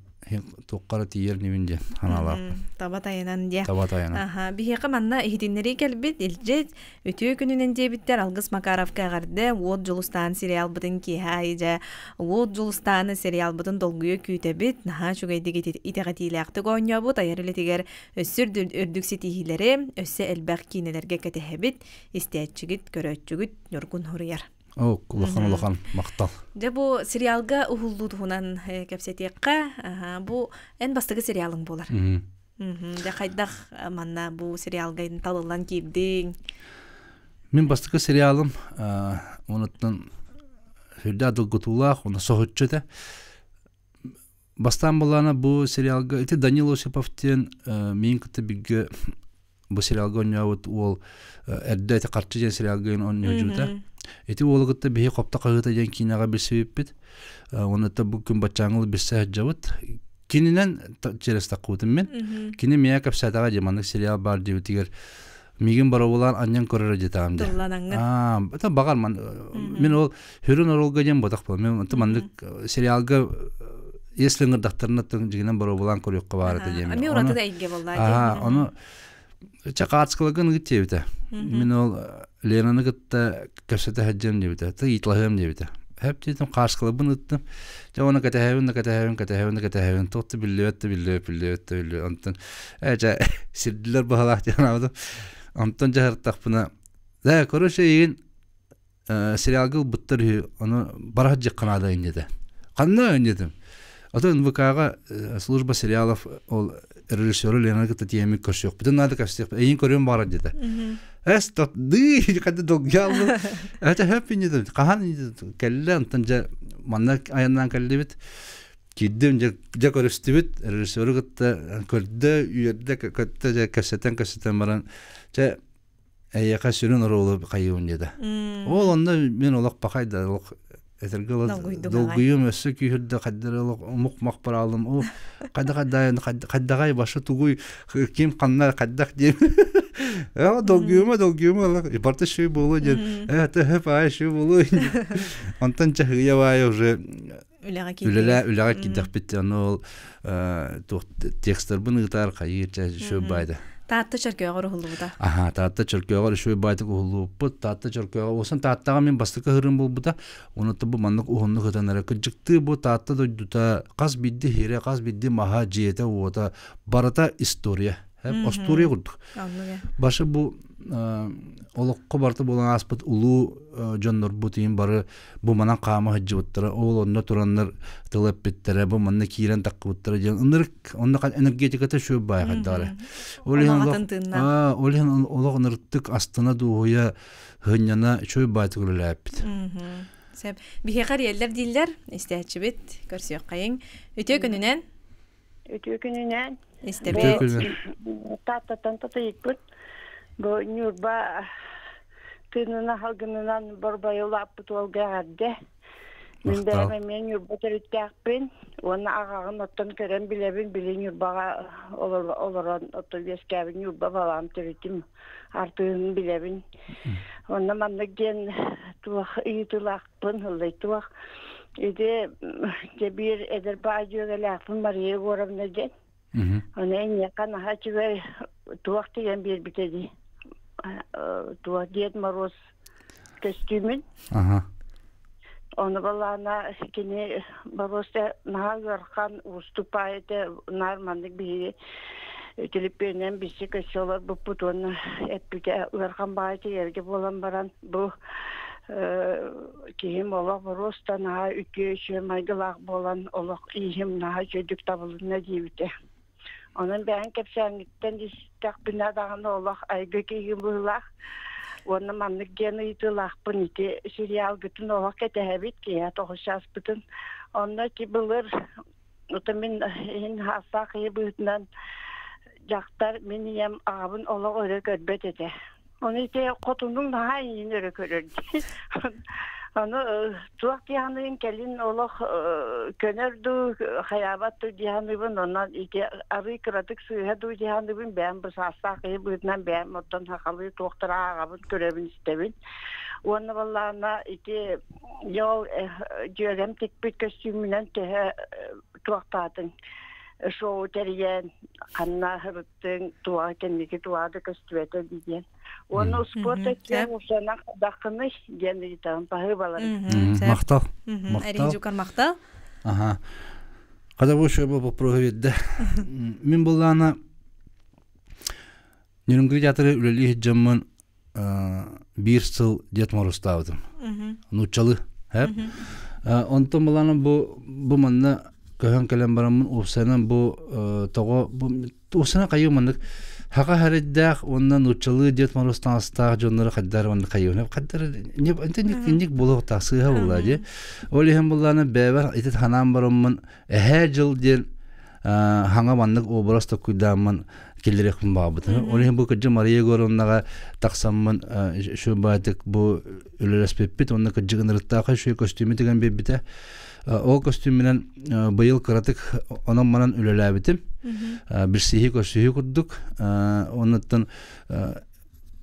туохха тиийэр нибин диэн ханаалаахпын. Таба тайанан диэ. Таба тайанан. Аха, биһиэхэ манна иһитиннэрии кэлбит илдьит үтүө күнүнэн диэбиттэр Алгыс Макаровка эҕэрдэ Уот Дьулустаан сериалбытын киэһэ аайы дьэ Уот Дьулустааны сериалбытын долгуйа күүтэбит. Наһаа үчүгэйдик итэҕэтиилээхтик оонньообут айар үлэтигэр өссө үрдүк ситиһиилэри, өссө элбэх киинэлэргэ кэтэһэбит. Истээччигит, көрөөччүгүт Ньургун Хуруйар. О, улахан-улахан махтал. Дьэ бу сериалга уһуллуу туһунан кэпсэтиэххэ. Бу эн бастакы сериалыҥ буолар. Дьэ хайдах манна бу сериалга талыллан киирдиҥ? Мин бастакы сериалым онуттан сүрдээх долгутуулаах, уонна соһуччу этэ. Бастаан былаана бу сериалга ити Данил Осипов диэн миин кытта бииргэ бу сериалга оонньообут уол эрдэ ити Харчы диэн сериалга оонньооччута. Ити уолу кытта биһи Хопто хаһыыта диэн киинэҕэ билсибиппит. Уонна бу күн баччааҥҥы билсэ сылдьабыт. Кининэн через таххыбытым мин. Кини миэхэ кэпсээтэҕэ дии маннык сериал баар диэбитигэр миигин боробулаан анньан көрөр дьитаам дии. Тылланаҥҥын. Аа, это баҕар ман мин ол хүрүн оролго диэн ботах буол. Мен маннык сериалга если ыңырдахтарына дьигинэн боробулаан көрүөххэ баар этэ диэн. Ами ураты да эйгэ буолла. Аа, ону чакаацкалагын ыгыт диэбитэ. Мин ол Ленаны кытта кэпсэтэ сылдьыам диэбитэ. Ты ыйыталаһыам диэбитэ. Хэп диэтим хааскалабын ыттым. Дьэ уонна кэтэһэбин да кэтэһэбин, кэтэһэбин да кэтэһэбин. Туох да биллибэт да биллибэт, биллибэт да биллибэт. Онтон ээ дьэ сирдилэр баһалаах диэн аабытым. Онтон дьаһартахпына да короче эйигин сериалга ылбыттар үһү, ону бара сылдьыахха наада инньэтэ. Ханна инньэтим? Атын НВК-ҕа служба сериалов ол режиссеру Ленаны кытта тиэммит көрсүөхпүтүн наада көрсүөхпүт. Эйигин көрүөм баҕарар диэтэ. Эс дыы хадда долгуйаллым. Это хөп инньэтим. Хаһан инньэтим кэллэ онтон дьэ манна айаннаан кэллибит. Киирдим дьэ дьэ көрүстүбүт режиссеру кытта көрдө үөрдэ көттө дьэ кэпсэтэн кэпсэтэн баран дьэ. Эйиэхэ сүрүн оруолу хайыыбын диэтэ. Ол онно мен олох пахайда олох этэргэ долгуйум өссө күүһүрдэ хайдара олох омук-мах бараалым о хайда хайда хайдаҕай башы тугуй ким ханна хайдах диэн э долгуйума долгуйума олох барта шүй болу диэн э төһө паай шүй болу онтон чаһыйа баай уже үлэҕэ үлэлээ үлэҕэ киирдэхпит аны ол текстарбын ыытаар хайыыр чэ үчүгэй баайда Таатта чөркөөҕөр уһуллубута. Аха, Таатта чөркөөҕөр үчүгэй баайтык уһуллубуппут. Таатта чөркөөҕө уосан Тааттаҕа мин бастакы ыһырым буолбута. Онон бу маннык уһуннук ытан эрэ кырдьыктыы бу Таатта дойдута хас биирди иһирэ, хас биирди маһа, дьиэтэ, уота барыта история. Остуоруйа курдук. Башы бу олоххо барыта буолан ааспыт улуу дьоннорбут иһин бары бу манан хаама сылдьыбыттара, ол онно тураннар тыл эппиттэрэ, бу манна киирэн таххыбыттара диэн ынырык онно энергетиката үчүгэй баай хайдаҕа Ол иһин олох ол иһин олох ынырыктык астына дуоһуйа сынньана үчүгэй баайтык үлэлээппит. Сөп. Биһиэхэ эрийэллэр дииллэр, истээччибит, көрсүөххэйиҥ. Үтүө күнүнэн. Үтүө күнүнэн. Истэбит. Тааттаттан татыйыкпыт. Бу Ньурба тыынына халгынынан борбайылааппыт уолга эҕэрдэ. Мин бэйэм эмиэ Ньурба төрүттээхпин уонна аҕаҕын оттон көрөн билэбин, били Ньурбаҕа олорон оттон үөскээбит Ньурба балаҕан төрүтүм артыыһын билэбин. Онно маннык диэн туох ыйытыылаахпын, ыллай туох ити дьэ биир эдэр баай дьүөгэлээхпин Мария Егоровна диэн. Ону эйиэхэ наһаа үчүгэй туох тигэн биэрбитэ дии. Туох Дед Мороз көстүүмүн. Ону балаана кини боруоста наһаа ыарахан уустук паай этэ наар маннык биһиги түлүпүөнүнэн билсэ көссө олорбуппут уонна эппитэ ыарахан баҕайы тигэргэ буолан баран бу киһим олох боруоста наһаа үтүө үчүгэй майгылаах буолан олох ииһим наһаа үчүгэйдик табылынна диэбитэ. Онон бэйэҥ кэпсээҥҥиттэн истэхпинэ даҕаны олох айгы киһи быһыылаах уонна маннык диэн ыйытыылаахпын ити сериалгытын олох кэтэһэбит киэһэ тоҕус чааспытын. Онно ити былыр ото мин иһин хаастаах киһи быһыытынан дьахтар мин ийэм аҕабын олох өрө көрбөт этэ. Ону ити хотунуҥ наһаа эйигин өрө көрөр дии. Ону туох дии саныырын кэлин олох көнөр дуу, хайаабат дуу дии саныыбын. Онон ити арыый кыратык сыыһа дуу дии саныыбын. Бэйэм бу саастаах киһи быһыытынан бэйэм оттон сахалыы туохтары ааҕабын, көрөбүн, истэбин. Уонна буоллаҕына ити дьэ ол дьүөгэм тикпит көстүүмүнэн төһө туохтаатыҥ шоу тэрийэн ханна сырыттыҥ туоҕа кэнники туоҕа да көстүбэтэ диэн уонна успуорт өттүнэн усанан хайдаххыный диэн ыйытабын баһыыбалар Махтал. Махтал. Жукар махтал. Ага. Когда бу шөбө вопроһу берді. Мен буллаана Нерюнгри театры үлэлии сылдьаммын биир сыл Дед Морозтаабытым. Нууччалыы. Онтон булаана бу бу манна көһөн кэлэн бараммын уопсайынан бу тоҕо бу уопсайынан хайыы маннык хаха харайдаах уонна нууччалыы Дед Мороз таҥастаах дьоннору хайдар уонна хайыы хайдар инник буолуохтаах сыыһа буолла дии. Ол иһин буллаана бэйэбэр ити ханаан бараммын эһээ дьыл диэн хаҥа маннык образ токуйдааммын киллэриэхпин баҕарбытым. Ол иһин бу кырдьык Мария Егоровнаҕа тахсаммын шубаатык бу үлэлэспиппит уонна кырдьык ынырыктаах үчүгэй көстүүмү тигэн биэрбитэ. Ол көстүүмүнэн быйыл кыратык онон-манан үлэлээбитим. Билсиһии көрсүһүү курдук. Оннуттан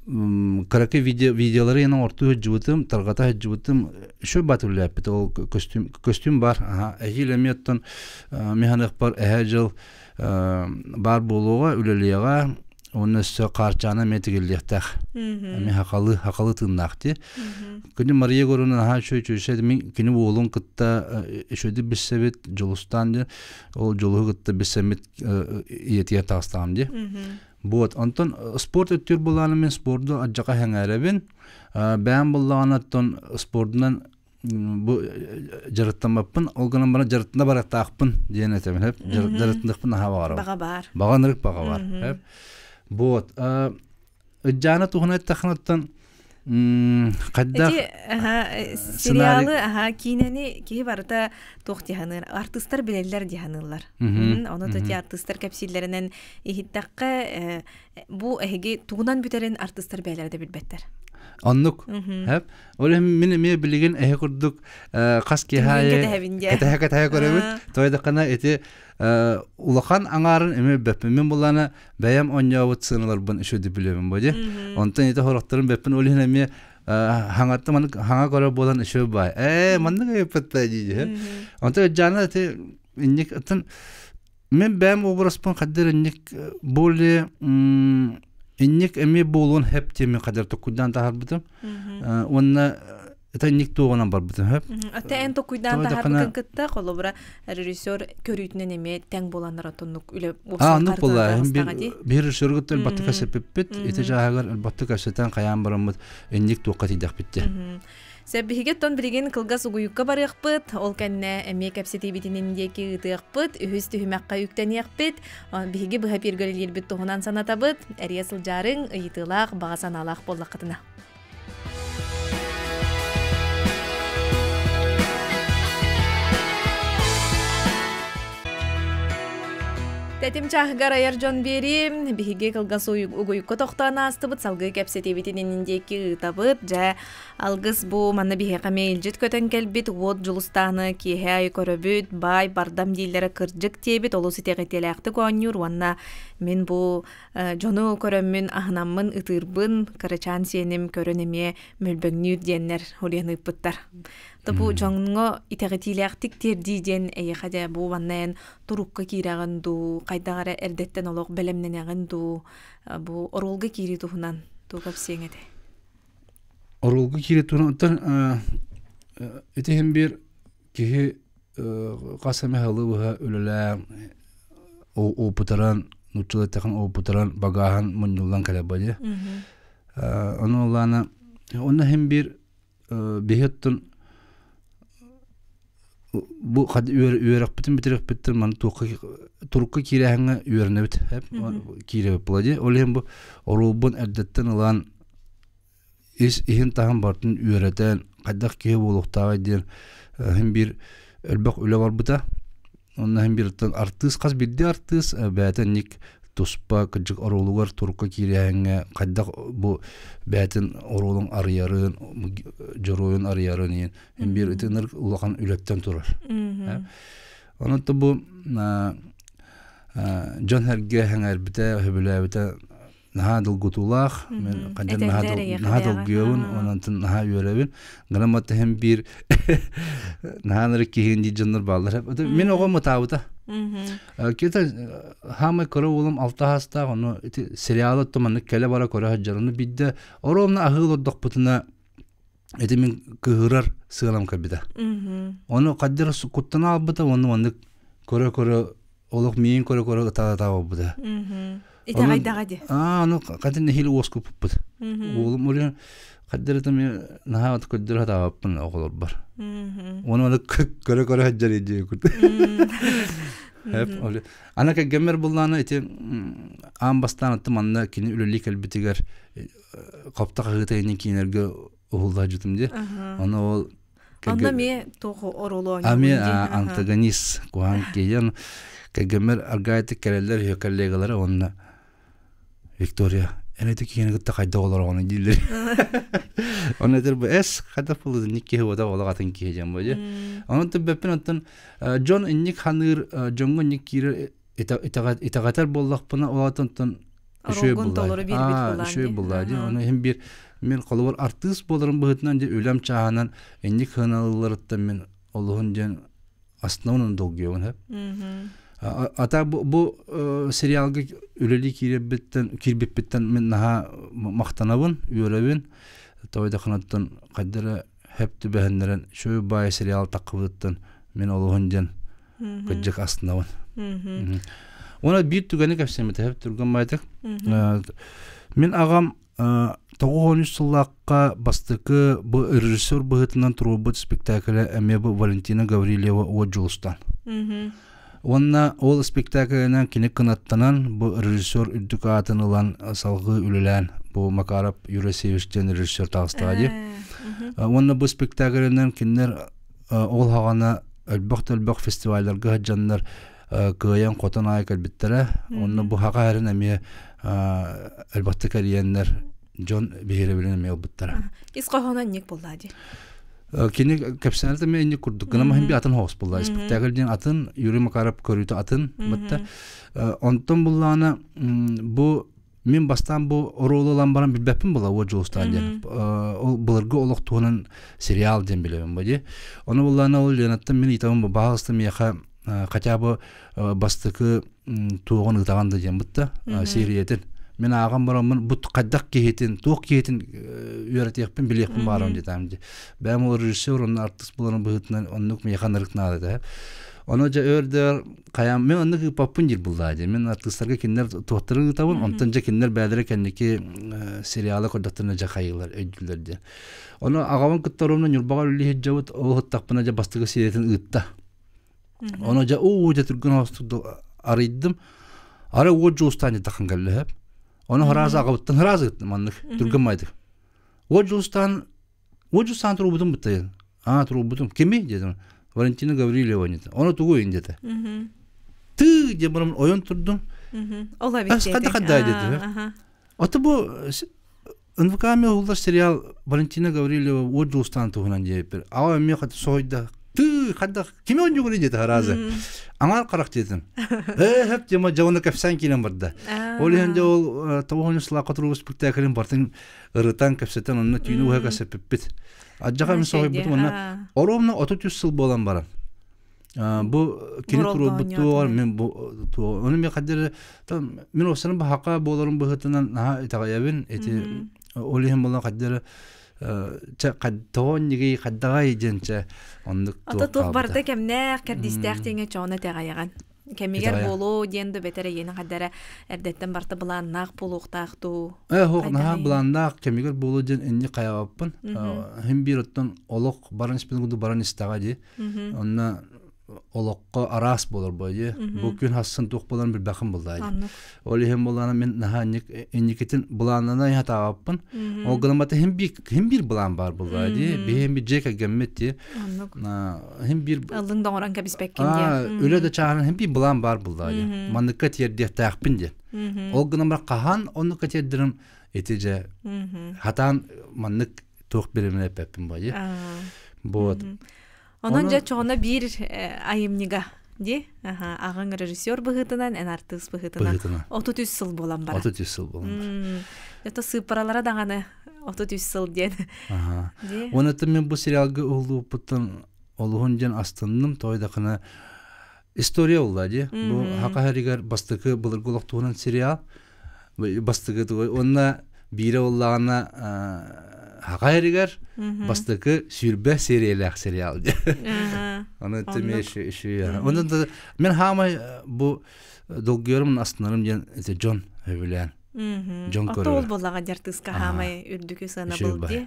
кыракый видео видеолары ен оҥортуу сылдьыбытым, тарҕата сылдьыбытым үчүгэй баат үлэлээппит ол көстүүм көстүүм бар аха эһиил эмиэ оттон механыахпар эһээ дьыл баар буолуоҕа үлэлиэҕэ уонна өссө хаарчаана эмиэ тигиллиэхтээх эмиэ хахалы хахалы тыыннаах дии күнү Мария Егоровна наһаа үчүгэй үчүгэй мин кини уолун кытта үчүгэйдик билсэбит Дьулустаан диэн ол Дьулуһу кытта билсэммит ийэтигэр таҕыстаҕым дии Вот, онтон спорт өттүгэр былааным мен спорду адьака сэҥээрэбин. Бэйэм буллаҕына оттон спордунан бу дьарыктаммаппын, ол гынан баран дьарыктана барыктаахпын диэн этэбин, хэп. Дьарыктаныахпын наһаа баҕарабын. Баҕа баар. Баҕа ынырык баҕа бар, хэп. Вот, ыдьаана туһунан эттэххинэ оттон Хайдах Эти сериалы аха киинэни киһи барыта туох диһаныыр артыыстар билэллэр диһаныыллар. Ону то артыыстар кэпсииллэринэн иһиттэххэ бу эһиги тугунан бүтэрин артыыстар бэйэлэрэ да билбэттэр. Оннук. Ол иһин мин эмиэ билигин эһи курдук хас киһи кэтэһэ кэтэһэ көрөбүт. Тойдаххына ити улахан аҥаарын эмиэ билбэппин. Мин буллаана бэйэм оонньообут сыаналарбын үчүгэйдик билэбин бу дии. Онтон ити хорохторун бэппин ол иһин эмиэ хаҥатта маннык хаҥа көрөр буолан үчүгэй баай. Ээ маннык ыйыппытта дии. Онтон Дьаана ити инник атын Мен бэйэм образпын хаддыр инник более инник эмиэ буолуон хэп диэмин хадыр токуйдаан таһарбытым. Уонна это инник туоҕунан барбытым хэп. Ата эн токуйдаан таһарбытын кытта холобура режиссер көрүүтүнэн эмиэ тэҥ буоланнар отоннук үлэ А, оннук буолла. Биир режиссер кытта элбэхтик кэпсэппиппит. Ити чааһыгар элбэхтик кэпсэтэн хайаан бараммыт инник туохха тиийдэхпит диye. Сөп тон билигин кылгас угуйукка барыахпыт, ол кэннэ эмиэ кэпсэтиибитинин диэки ыытыахпыт, үһүс түһүмэххэ үктэниэхпит, биһиги быһа пиргэлиирбит туһунан санатабыт, эрийэ сылдьаарыҥ, ыйытыылаах, баҕа санаалаах буоллаххытына. Тэтим чааһыгар айар дьон биэриим, биһиги кылгас угуйукка тохтоон аастыбыт, салгыы кэпсэтиибитин иннин диэки ыытабыт. Дьэ, Алгыс бу манна биһиэхэ эмиэ көтөн кэлбит уот Дьулустааны киэһэ аайы көрөбүт, баай бардам дииллэрэ кырдьык диэбит олус итэҕэтиилээхтик оонньуур уонна мин бу дьону көрөммүн аһынаммын ытыырбын кырачаан сиэним көрөн эмиэ мөлбөҥнүүр диэннэр уруйан ыыппыттар. То бу дьоҥҥо итэҕэтиилээхтик тиэрдии диэн эйиэхэ дьэ бу манна эн турукка киирэҕин дуу, хайдах эрэ эрдэттэн олох бэлэмнэнэҕин дуу, бу оруолга киирии туһунан тугу кэпсиэҥ этэй? Оруолга киирэ туран оттон ити иһин биир киһи хас эмэ сылы быһа үлэлээн опытыран нууччалыы эттэххинэ опытыран багааһын мунньуллан кэлэр бадьы. Ону ыллаана онно иһин биир биһи оттон бу үөрэхпитин бүтэрэрбиттэн маны туохха турукка киирээһиҥҥэ үөрэнэбит киирэбит була дии ол иһин бу оруолбун эрдэттэн ылан ис иһин таһын барытын үөрэтэн хайдах киһи буолуохтааҕый диэн иһин биир элбэх үлэ барбыта Онно иһин бииртэн артыыс хас биирдии артыыс бэйэтэ инник туспа кырдьык оруолугар турукка киирээһиҥҥэ хайдах бу бэйэтин оруолун арыйарын, дьоруойун арыйарын иһин биир итинник улахан үлэттэн турар. Онон бу дьон-сэргэ сэҥээрбитэ, сөбүлээбитэ наһаа долгутуулаах мен ханжан наһаа долгуйабын онон наһаа үөрэбин гынан маттаһын биир наһаа нырык киһин дии дьоннор бааллар мин оҕом ытаабыта кита хаамай кыра уолум алта саастаах ону ити сериалы оттон маннык кэлэ бара көрө сылдьар ону биирдэ оруомна аһыы олордохпутуна ити мин кыһырар сыалам кэлбитэ ону хаддыр куттана албыта уонна маннык көрө көрө олох миин көрө көрө ытаа ытаа буолбута Итэҕэйдэҕэ дии. Аа, ону хатын нэһиилэ уоскуппуппут. Уолум урен хаддырыта мен наһаа көрдөрө сатаабаппын оҕолорбор. Ону аны көрө-көрө сылдьар идея курдук. Ана кэргэммэр буллаана ити аан бастаан аты манна кини үлэлии кэлбитигэр хопто хаһыыта иннин киинэргэ уһулла сылдьытым дии. Ону ол Онно эмиэ туох оруолу Ами антагонист куһаан киһи кэргэммэр аргаайтык кэлэллэр үһү коллегалара уонна Виктория эн ити киһини кытта хайдах олороҕун дииллэр. Онно этэр бу эс хайдах буолуо инник киһи уота олох атын киһи диэн бу дии. Онон түбэппин оттон дьон инник ханыыр дьоҥҥо инник киирэр итэҕэтэр буоллахпына ол оттон үчүгэй буллаа үчүгэй буллаа дии ону иһин биир мин холобур артыыс буоларым быһыытынан дьэ үлэм чааһынан инник сыаналыылларыттан мин олуһун диэн астынабын долгуйабын сөп ата бу, бу сериалга үлэлии киирэрбиттэн киирбиппиттэн мин наһаа махтанабын үөрэбин тойдаханаттан хайдара хөп түбэһиннэрэн үчүгэй баай сериал таххыбытыттан мин олуһун диэн кырдьык астынабын. Уонна биир түгэни кэпсэммитэ хөп түргэн байтык. Мин аҕам 93 сыллаахха бастакы бу режиссер быһыытынан туруорбут спектаклэ эмиэ бу Валентина Гаврильева Уот Дьулустан. Уонна ол спектаклынан кини кынаттанан бу режиссер үрдүк аатын ылан салгыы үлэлээн Бу Макаров Юрий Алексеевич диэн режиссер таҕыстаҕа дии. Уонна бу спектакльынан кинилэр ол хаҕана элбэх да элбэх фестивалларга сылдьаннар кыайан хотон аайы кэлбиттэрэ. Онно бу хаха эрин эмиэ элбэхтик эрийэннэр дьон биһирэбилин эмиэ ылбыттара. Ис хоһооно инник буолла дии. Кини кэпсээнэ эмиэ инник курдук. Гына маһын би атын хоҕус буолла. Спектакль диэн атын, Юрий Макаров көрүүтэ атын. Бытта. Онтон буллаана бу мин бастаан бу оруолу ылан баран билбэппин була уо Дьулустаан диэн. Ол былыргы олох туһунан сериал диэн билэбин бу дии. Ону буллаана ол Ленаттан мин ыйтабын бу баһаалыста миэхэ хотя бы бастакы туоҕун ытаҕан да диэн бутта сериятын мин ааҕан бараммын бу хайдах киһитин туох киһитин үөрэтиэхпин билиэхпин баарым диэтаам ди бэйэм ол режиссер онно артыыс буоларын быһыытынан оннук миэхэ ынырык наада этэ ону дьэ өөр да хайаан мен оннук ыыппаппын диир буллаа дии мен артыыстарга кинилэр туохтарын ыытабын онтон дьэ кинилэр бэйэлэрэ кэнники сериалы көрдөхтөрүнэ дьэ хайыылар өйдүүллэр диэн ону аҕабын кытта оруобуна Ньурбаҕа үлэлии сылдьабыт ол ыһыттахпына дьэ бастакы сериятын ыытта Ону дьэ уу дьэ түргэн оһостук арыйдым. Ары уот дьулустаан дьатахан кэллэһэп. Ону харааза аҕабыттан харааза ыттым маннык түргэн майдык. Уот дьулустаан уот дьулустаан туруубутум быттайын. Аа туруубутум. Кими дедим. Валентина Гаврилева диэтэ. Ону тугу ин диэтэ. Тыы диэн баран ойон турдум. Ол эбит Хадда хадда диэтэ. Ото бу НВК уһуллар сериал Валентина Гаврильева уот дьулустаан туһунан диэбиппэр аҕа эмиэ хата соһуйда тыы хайдах кими оонньуугуный диэтэ араазы аҥаар харах диэтим ээ хөп диэм дьэ кэпсээн киирэн барда ол иһин дьэ ол тоҕуһун сылаахха туругу спектаклин бартын ырытан кэпсэтэн онно түүнү уһа кэсэппиппит адьаха мин соһуйбутум онно оруобуна 33 сыл буолан баран бу кини туруорбут мен бу ону мен хаддер мен осанын баһака буоларын быһытынан наһаа итэҕэйэбин ити ол иһин буолан хаддер чэ тоҕон ньигий хаддаҕай диэн чэ оннук Ото туох барыта кэмнээх кэрдиистээх диэҥэ чоона итэҕэйэҕин кэмигэр буолуо диэн да бэтэр эйиэнэ хаддара эрдэттэн барыта былааннаах буолуохтаах дуу Э, хоох наһаа былааннаах кэмигэр буолуо диэн инни хайаабаппын. Хим биир оттон олох баран испитин курдук баран истэҕэ дии. Онно олоххо араас буолар буолла Бу күн хассын туох буоларын билбэххин буолла Ол иһин буоллаана мин наһаа инникитин былааннана иһатаабаппын. Ол гынан бата хим биир хим биир былаан баар буолла дии. Биһи би дьиэ кэргэммит дии. Хим биир Ыллыҥ доҥорон кэбиспэккин диэн. Үлэ да чааһынан хим биир былаан баар буолла дии. Манныкка тиэрдиэхтээхпин диэн. Ол гынан бар хаһан оннукка тиэрдэрим ити дьэ хатаан маннык туох биримин эппэппин бу дии. Вот. Онон дьэ чоҕуна биир айымньыга дии аҕаҥ режиссер быһыытынан эн артыыс быһыытынан 33 сыл буолан барар 33 сыл буолан барар это сыыппаралара даҕаны 33 сыл диэн Уонна мен бу сериалга уһуллубуппуттан олуһун диэн астынным тойдахына история буолла дии бу хака хэригэр бастакы былыргы олох туһунан сериал бастакы тугуй уонна биирэ буоллаҕына хака хэригэр бастакы сүүрбэ сериялээх сериал диэн Аны теме Онон мен хаамай бу долгуйарым астынарым диэн эти дьон өбүлээн дьон көрөр. Ол буоллаҕа дьартыска хаамай үрдүкү сыанабыл ди.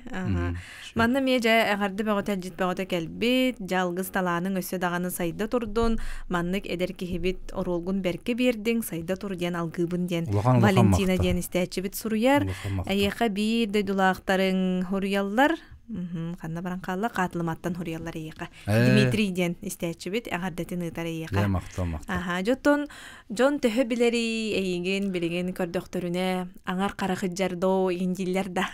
Манна эмиэ дьэ эҕэрдэ бөҕөтө илдьит бөҕөтө кэлбит, дьалгыс талааныҥ өссө даҕаны сайда турдун, маннык эдэр киһибит оруолгун бэркэ биэрдиҥ, сайда тур диэн алгыыбын диэн Валентина диэн истээччибит суруйар. Эйиэхэ биир дойдулаахтарыҥ хуруйаллар. Ханна баран хаалла? Хаатылыматтан хуруйаллар эйиэхэ. Дмитрий диэн истээччибит эҕэрдэтин ыытар эйиэхэ. Махтал, махтал. Аха, дьоттон дьон төһө билэрий эйигин билигин көрдөхтөрүнэ аҥар хара хыдьар доо индиллэр да.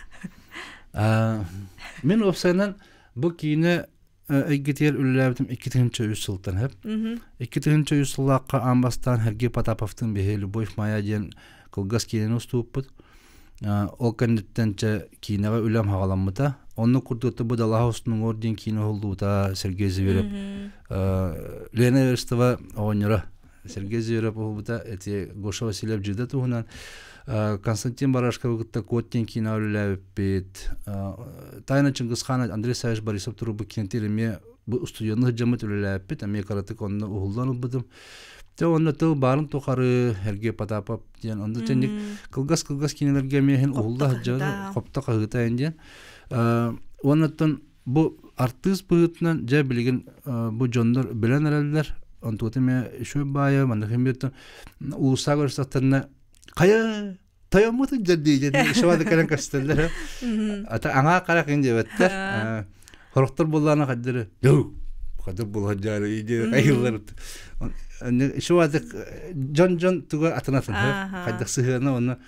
Мин уопсайынан бу киинэ эйгэтигэр үлэлээбитим 2003 сылтан сөп. 2003 сыллаахха аан бастаан Сергей Потаповтыын биһи «Любовь моя» диэн кылгас киинэни устубуппут. Ол кэнниттэн чэ киинэҕэ үлэм хаҕаламмыта. Оннук курдук бу Далаһа устунуҥуор диэн киинэ уһуллубута Сергей Зверев. Лена Эверстова оҕонньоро Сергей Зверев уһулбута эти Гоша Васильев дьыда туһунан Константин Барашковы кытта Кот диэн киинэ үлэлээбиппит. Тайна Чингисхана Андрей Савич Борисов турбут киинэтигэр эмиэ бу устудьуонну сылдьаммыт үлэлээбиппит. Эмиэ кыратык онно уһуллан ылбытым. Дьэ онно тыл баарын тухары Сергей Потапов диэн онно тэнник кылгас-кылгас киинэлэргэ эмиэ иһин уһулла сылдьар хопто хаһыыта диэн. Уоннаттан бу артыыс быһыытынан дьэ билигин бу дьоннор билэн эрэллэр. Онтугата эмиэ үчүгэй баайа маннык эмиэ уулуссаҕа көрсөхтөрүнэ хайа Тойоммутун дьэрдии дьэн ишавады кэлэн көстөллөр. Ата аңаа карак ин диэбэттэр. Хорохтор буллаана хаддыры. Хадыр булһаджары иди айыллар. Ишавады дьон-дьон туга атын атын хайдах сыһыана онно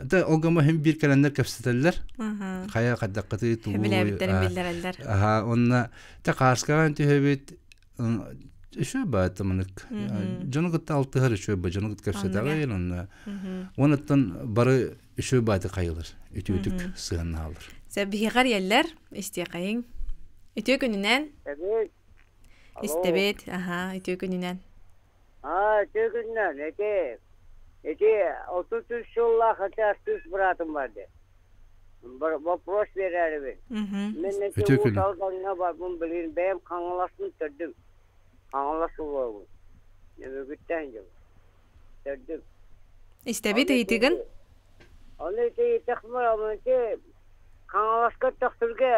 Та олгама хим бир кэлэннэр кэпсэтэллэр. Хайа хайдаккаты тугу. Билээбиттэрин биллэрэллэр. Аха, онна та кааскаҕан түһэбит Үчүгэй баайта манык. Дьону кытта алтыһар үчүгэй ба, дьону кытта кэпсэтэҕин онно. Онуттан бары үчүгэй баайты хайылар, үтүөтүк сыһаннаалар. Сэ биһиэхэр иэллэр, истиэхэйиҥ. Үтүө күнүнэн. Истэбит, аха, үтүө күнүнэн. Аа, үтүө күнүнэн, ити, ити 33 сыллаах артыыс быраатым бар дии. Вопрос биэрээрибин. Мин ити Уус Алдаҥҥа барбын билигин бэйэм Хаҥаласпын төрдүм. Хаҥалас улуобун. Нөмүгүттэн дьыл. Төрдүм. Истэбит ыйытыгын? Ону ити ыйытахпар ону ити Хаҥаласка Төхтүргэ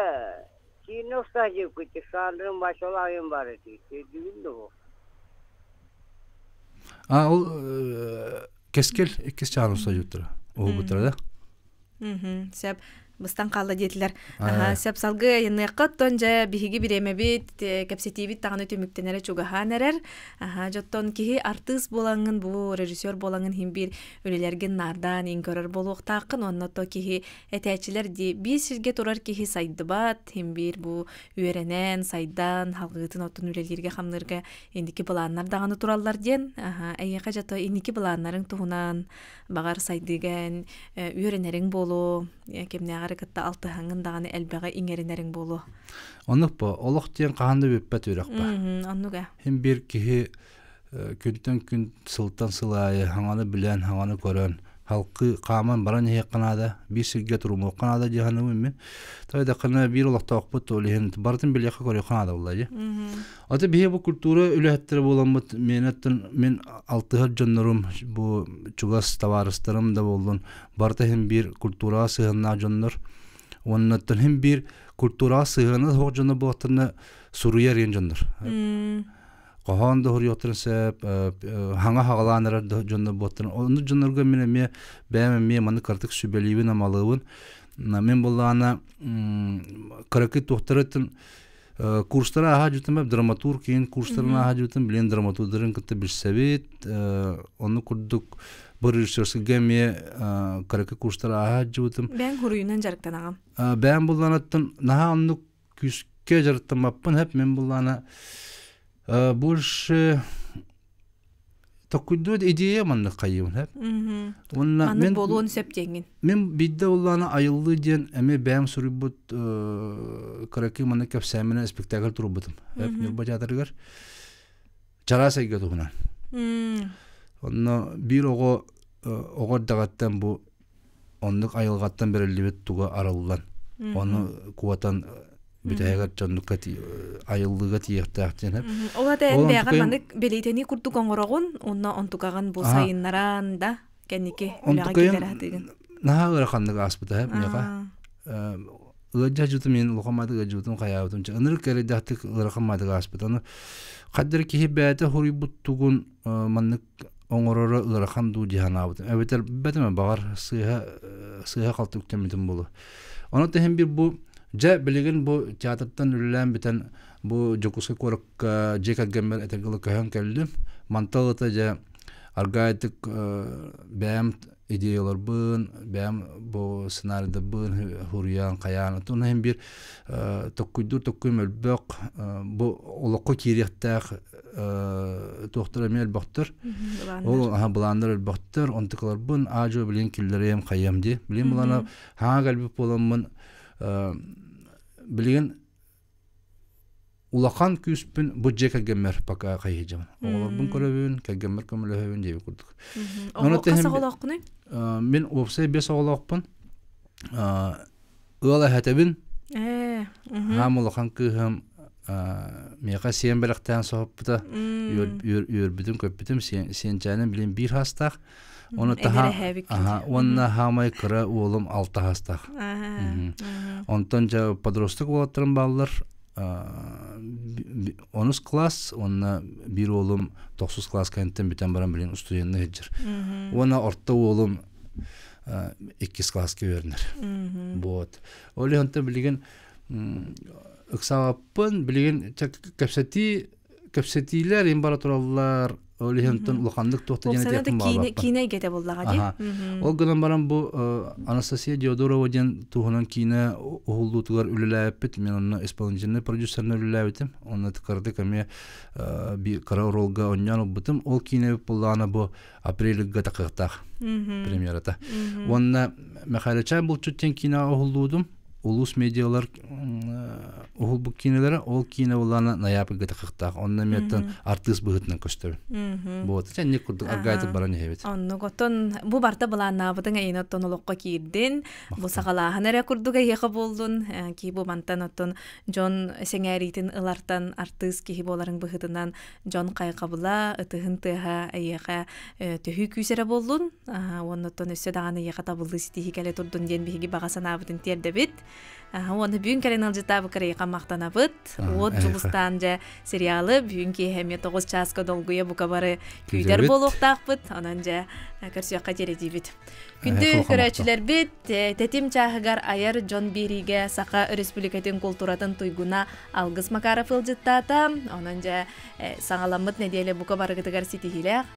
киинэ устаа диэбиккит Александрым Василаевым бар ити. Өйдүүгүн дуо? А ол Кэскил иккис чаан устаа дьуттара. Уһулбуттара да? Сөп. Быстан хаалла диэтилэр. Сөп салгыы айанныахха оттон дьэ биһиги бириэмэбит кэпсэтиибит даҕаны түмүктэнэрэ чугаһаан эрэр. Дьоттон киһи артыыс буолаҥҥын бу режиссер буолаҥҥын иһин биир үлэлэргин наардаан иҥ көрөр буолуохтааххын уонна то киһи этээччилэр дии биир сиргэ турар киһи сайдыбат иһин биир бу үөрэнэн сайдан халгыытын оттон үлэлииргэ хамныырга инники былааннар даҕаны тураллар диэн эйиэхэ дьэ то инники былааннарыҥ туһунан баҕар сайдыыга эн үөрэнэриҥ буолуо, кимнээҕэр кытта алтыһаҥҥын даҕаны элбэҕи иҥэринэриҥ буолуо. Оннук бо, олох диэн хаһан да бүппэт үөрэх ба. Оннук ээ. Хин биир киһи күнтэн күн, сылтан сыл аайы хаҥаны билэн, хаҥаны көрөн, халкы хааман баран иһиэххэ наада, биир сиргэ турумуохха наада дии саныыбын мин. Тойдаххына биир олохтоохпут ол иһин барытын билиэххэ көрүөххэ наада буолла дии. Аты биһи бу культура үлэһиттэрэ буоламмыт миэнэттэн мин алтыһар дьоннорум бу чугас табаарыстарым да буоллун барыта иһин биир культураҕа сыһыаннаах дьоннор уоннаттан иһин биир культураҕа сыһыана суох дьоно буолтарына суруйар иэн дьоннор. Хоһоон да суруйуохтарын сөп, хаҥа хаҕалаан эрэр дьоннор буолтарын. Оннук дьоннорго мин эмиэ бэйэм эмиэ маны кыратык сүбэлиибин, амалыыбын. Мин буоллаҕына кыракый туохтарыттан Курстары ааһа дьутум драматург киин курстарын ааһа дьутум билин драматурдарын кытта билсэбит. Онну курдук бу режиссерскайга эмиэ кыракы курстары ааһа дьубутум. Бэйэҥ хуруйунан дьарыктанаҕын. Бэйэм булланаттан наһаа оннук күүскэ дьарыктаммаппын хэп мен буллана больше Токкуйдуот идея маннык хайыыбын хэп. Уонна Маннык буолуон сөп диэҥҥин. Мин биирдэ уллаана айыллыы диэн эмиэ бэйэм суруйбут кыракый маннык кэпсээмминэн спектакль турбутум. Ньурба театрыгар чараас эйгэ туһунан. Онно биир оҕо оҕо эрдэҕиттэн бу оннук айылҕаттан бэриллибит туга арыллан, ону куотан бүтэһигэр дьоннукка айыллыыга тиийиэхтээх диэн Ол ата эн бэйэҕэр маннык бэлиэтэнии курдук оҥороҕун уонна онтукаҕын бу сайыннаран да кэнники үлэҕэ киллэрэ сатыыгын. Наһаа ыараханнык ааспыта миэхэ. Ыалдьа дьутум мин улахан маатык ыалдьыбытым хайаабытым ынырык эрэйдээхтик ыарахан маатык ааспыт. Аны хаддары киһи бэйэтэ хоруйбут тугун маннык оҥороро ыарахан дуу дии санаабытым. Эбэтэр бэтимэ баҕар сыыһа сыыһа-халты үктэммитим буолуо. Ону тэһин бир бу дьэ билигин бу театртан үлэлээн бүтэн бу Дьокуускай куоракка дьиэ кэргэммэр этэргэ дылы көһөн кэллим. Мантан ылата дьэ аргаайтык бэйэм идеяларбын, бэйэм бу сценарийдарбын суруйан, хайаан, оттон иһин биир токкуйдуур токкуйум өлбөх, бу олоххо киириэхтээх туохтар эмиэ элбэхтэр. Ол аха былааннар элбэхтэр, онтукаларбын аа-дьуо билигин киллэриэм, хайыам дии. Билигин былаана хаҥа кэлбит буоламмын билигин улахан күүспүн бу дьиэ кэргэммэр пока хайыһдьабын. Оҕолорбун көрөбүн, кэргэммэр көмөлөһөбүн диэбит курдук. Оҕо хас оҕолооххунуй? Мин уопсай биэс оҕолоохпун. Ыал эһэтэбин. Хаам улахан кыыһым миэхэ сиэн бэлэхтээн соһуппута. Үөрбүтүм, көппүтүм. Сиэнчээним билин биир хаастаах. Оны таһа, уонна хаамай кыра уолум алта хаастаах. Онтон дьэ подросток уолаттарым бааллар. Онус класс, уонна биир уолум тохсус класс кэнниттэн бүтэн баран билин устудьуонна сылдьар. Уонна орто уолум Иккис класска үөрэнэр. Вот. Ол иһин билигин ыксаабаппын, билигин кэпсэтии кэпсэтиилэр им бара тураллар, ол иһин улаханнык туохта диэн этиэхпин баҕарбаппын. Киинэ эйгэтэ буллаҕа дии. Ол гынан баран бу Анастасия Диодорова диэн туһунан киинэ уһуллуутугар үлэлээбиппит. Мен онно исполнительный продюсерынан үлэлээбитим. Онно кыратык эмиэ биир кыра ролга онньоон ылбытым. Ол киинэбит буллаҕына бу апрельга тахыахтаах премьерата. Уонна Михайловичан булчут диэн киинэ уһуллуудум. Улуус медиалар уһулбут киинэлэрэ ол киинэ буллаана ноябрьга тахыахтаах. Онно эмиэттэн артыыс быһыытынан көстөрүм. Вот итинник курдук аргаайтып баран иһэбит. Оннук оттон бу барта былааннаабытыҥ эйин оттон олоххо киирдин. Бу саҕалааһын эрэ курдук эйиэхэ буоллун. Кии бу мантан оттон дьон сэҥээриитин ылартан артыыс киһи буоларыҥ быһыытынан дьон хайҕабыла, ытыһын тыаһа эйиэхэ төһүү күүс эрэ буоллун, уонна оттон өссө даҕаны эйиэхэ табыллыы ситиһии кэлэ турдун диэн биһиги баҕа санаабытын тиэрдэбит. Уонна бүгүн кэлэн ыалдьыттаабыккар эйиэхэ махтанабыт. Уот Дьулустаан дьэ сериалы бүгүн киэһэ эмиэ 9 чааска долгуйа бука бары күүтэр буолуохтаахпыт. Онон дьэ көрсүөххэ диэри Күндү көрөөччүлэрбит, тэтим чааһыгар айар дьон биэриигэ Саха Өрөспүүбүлүкэтин култууратын туйгуна Алгыс Макаров ыалдьыттаата. Онон дьэ саҥаламмыт нэдиэлэ бука барыгытыгар ситиһиилээх.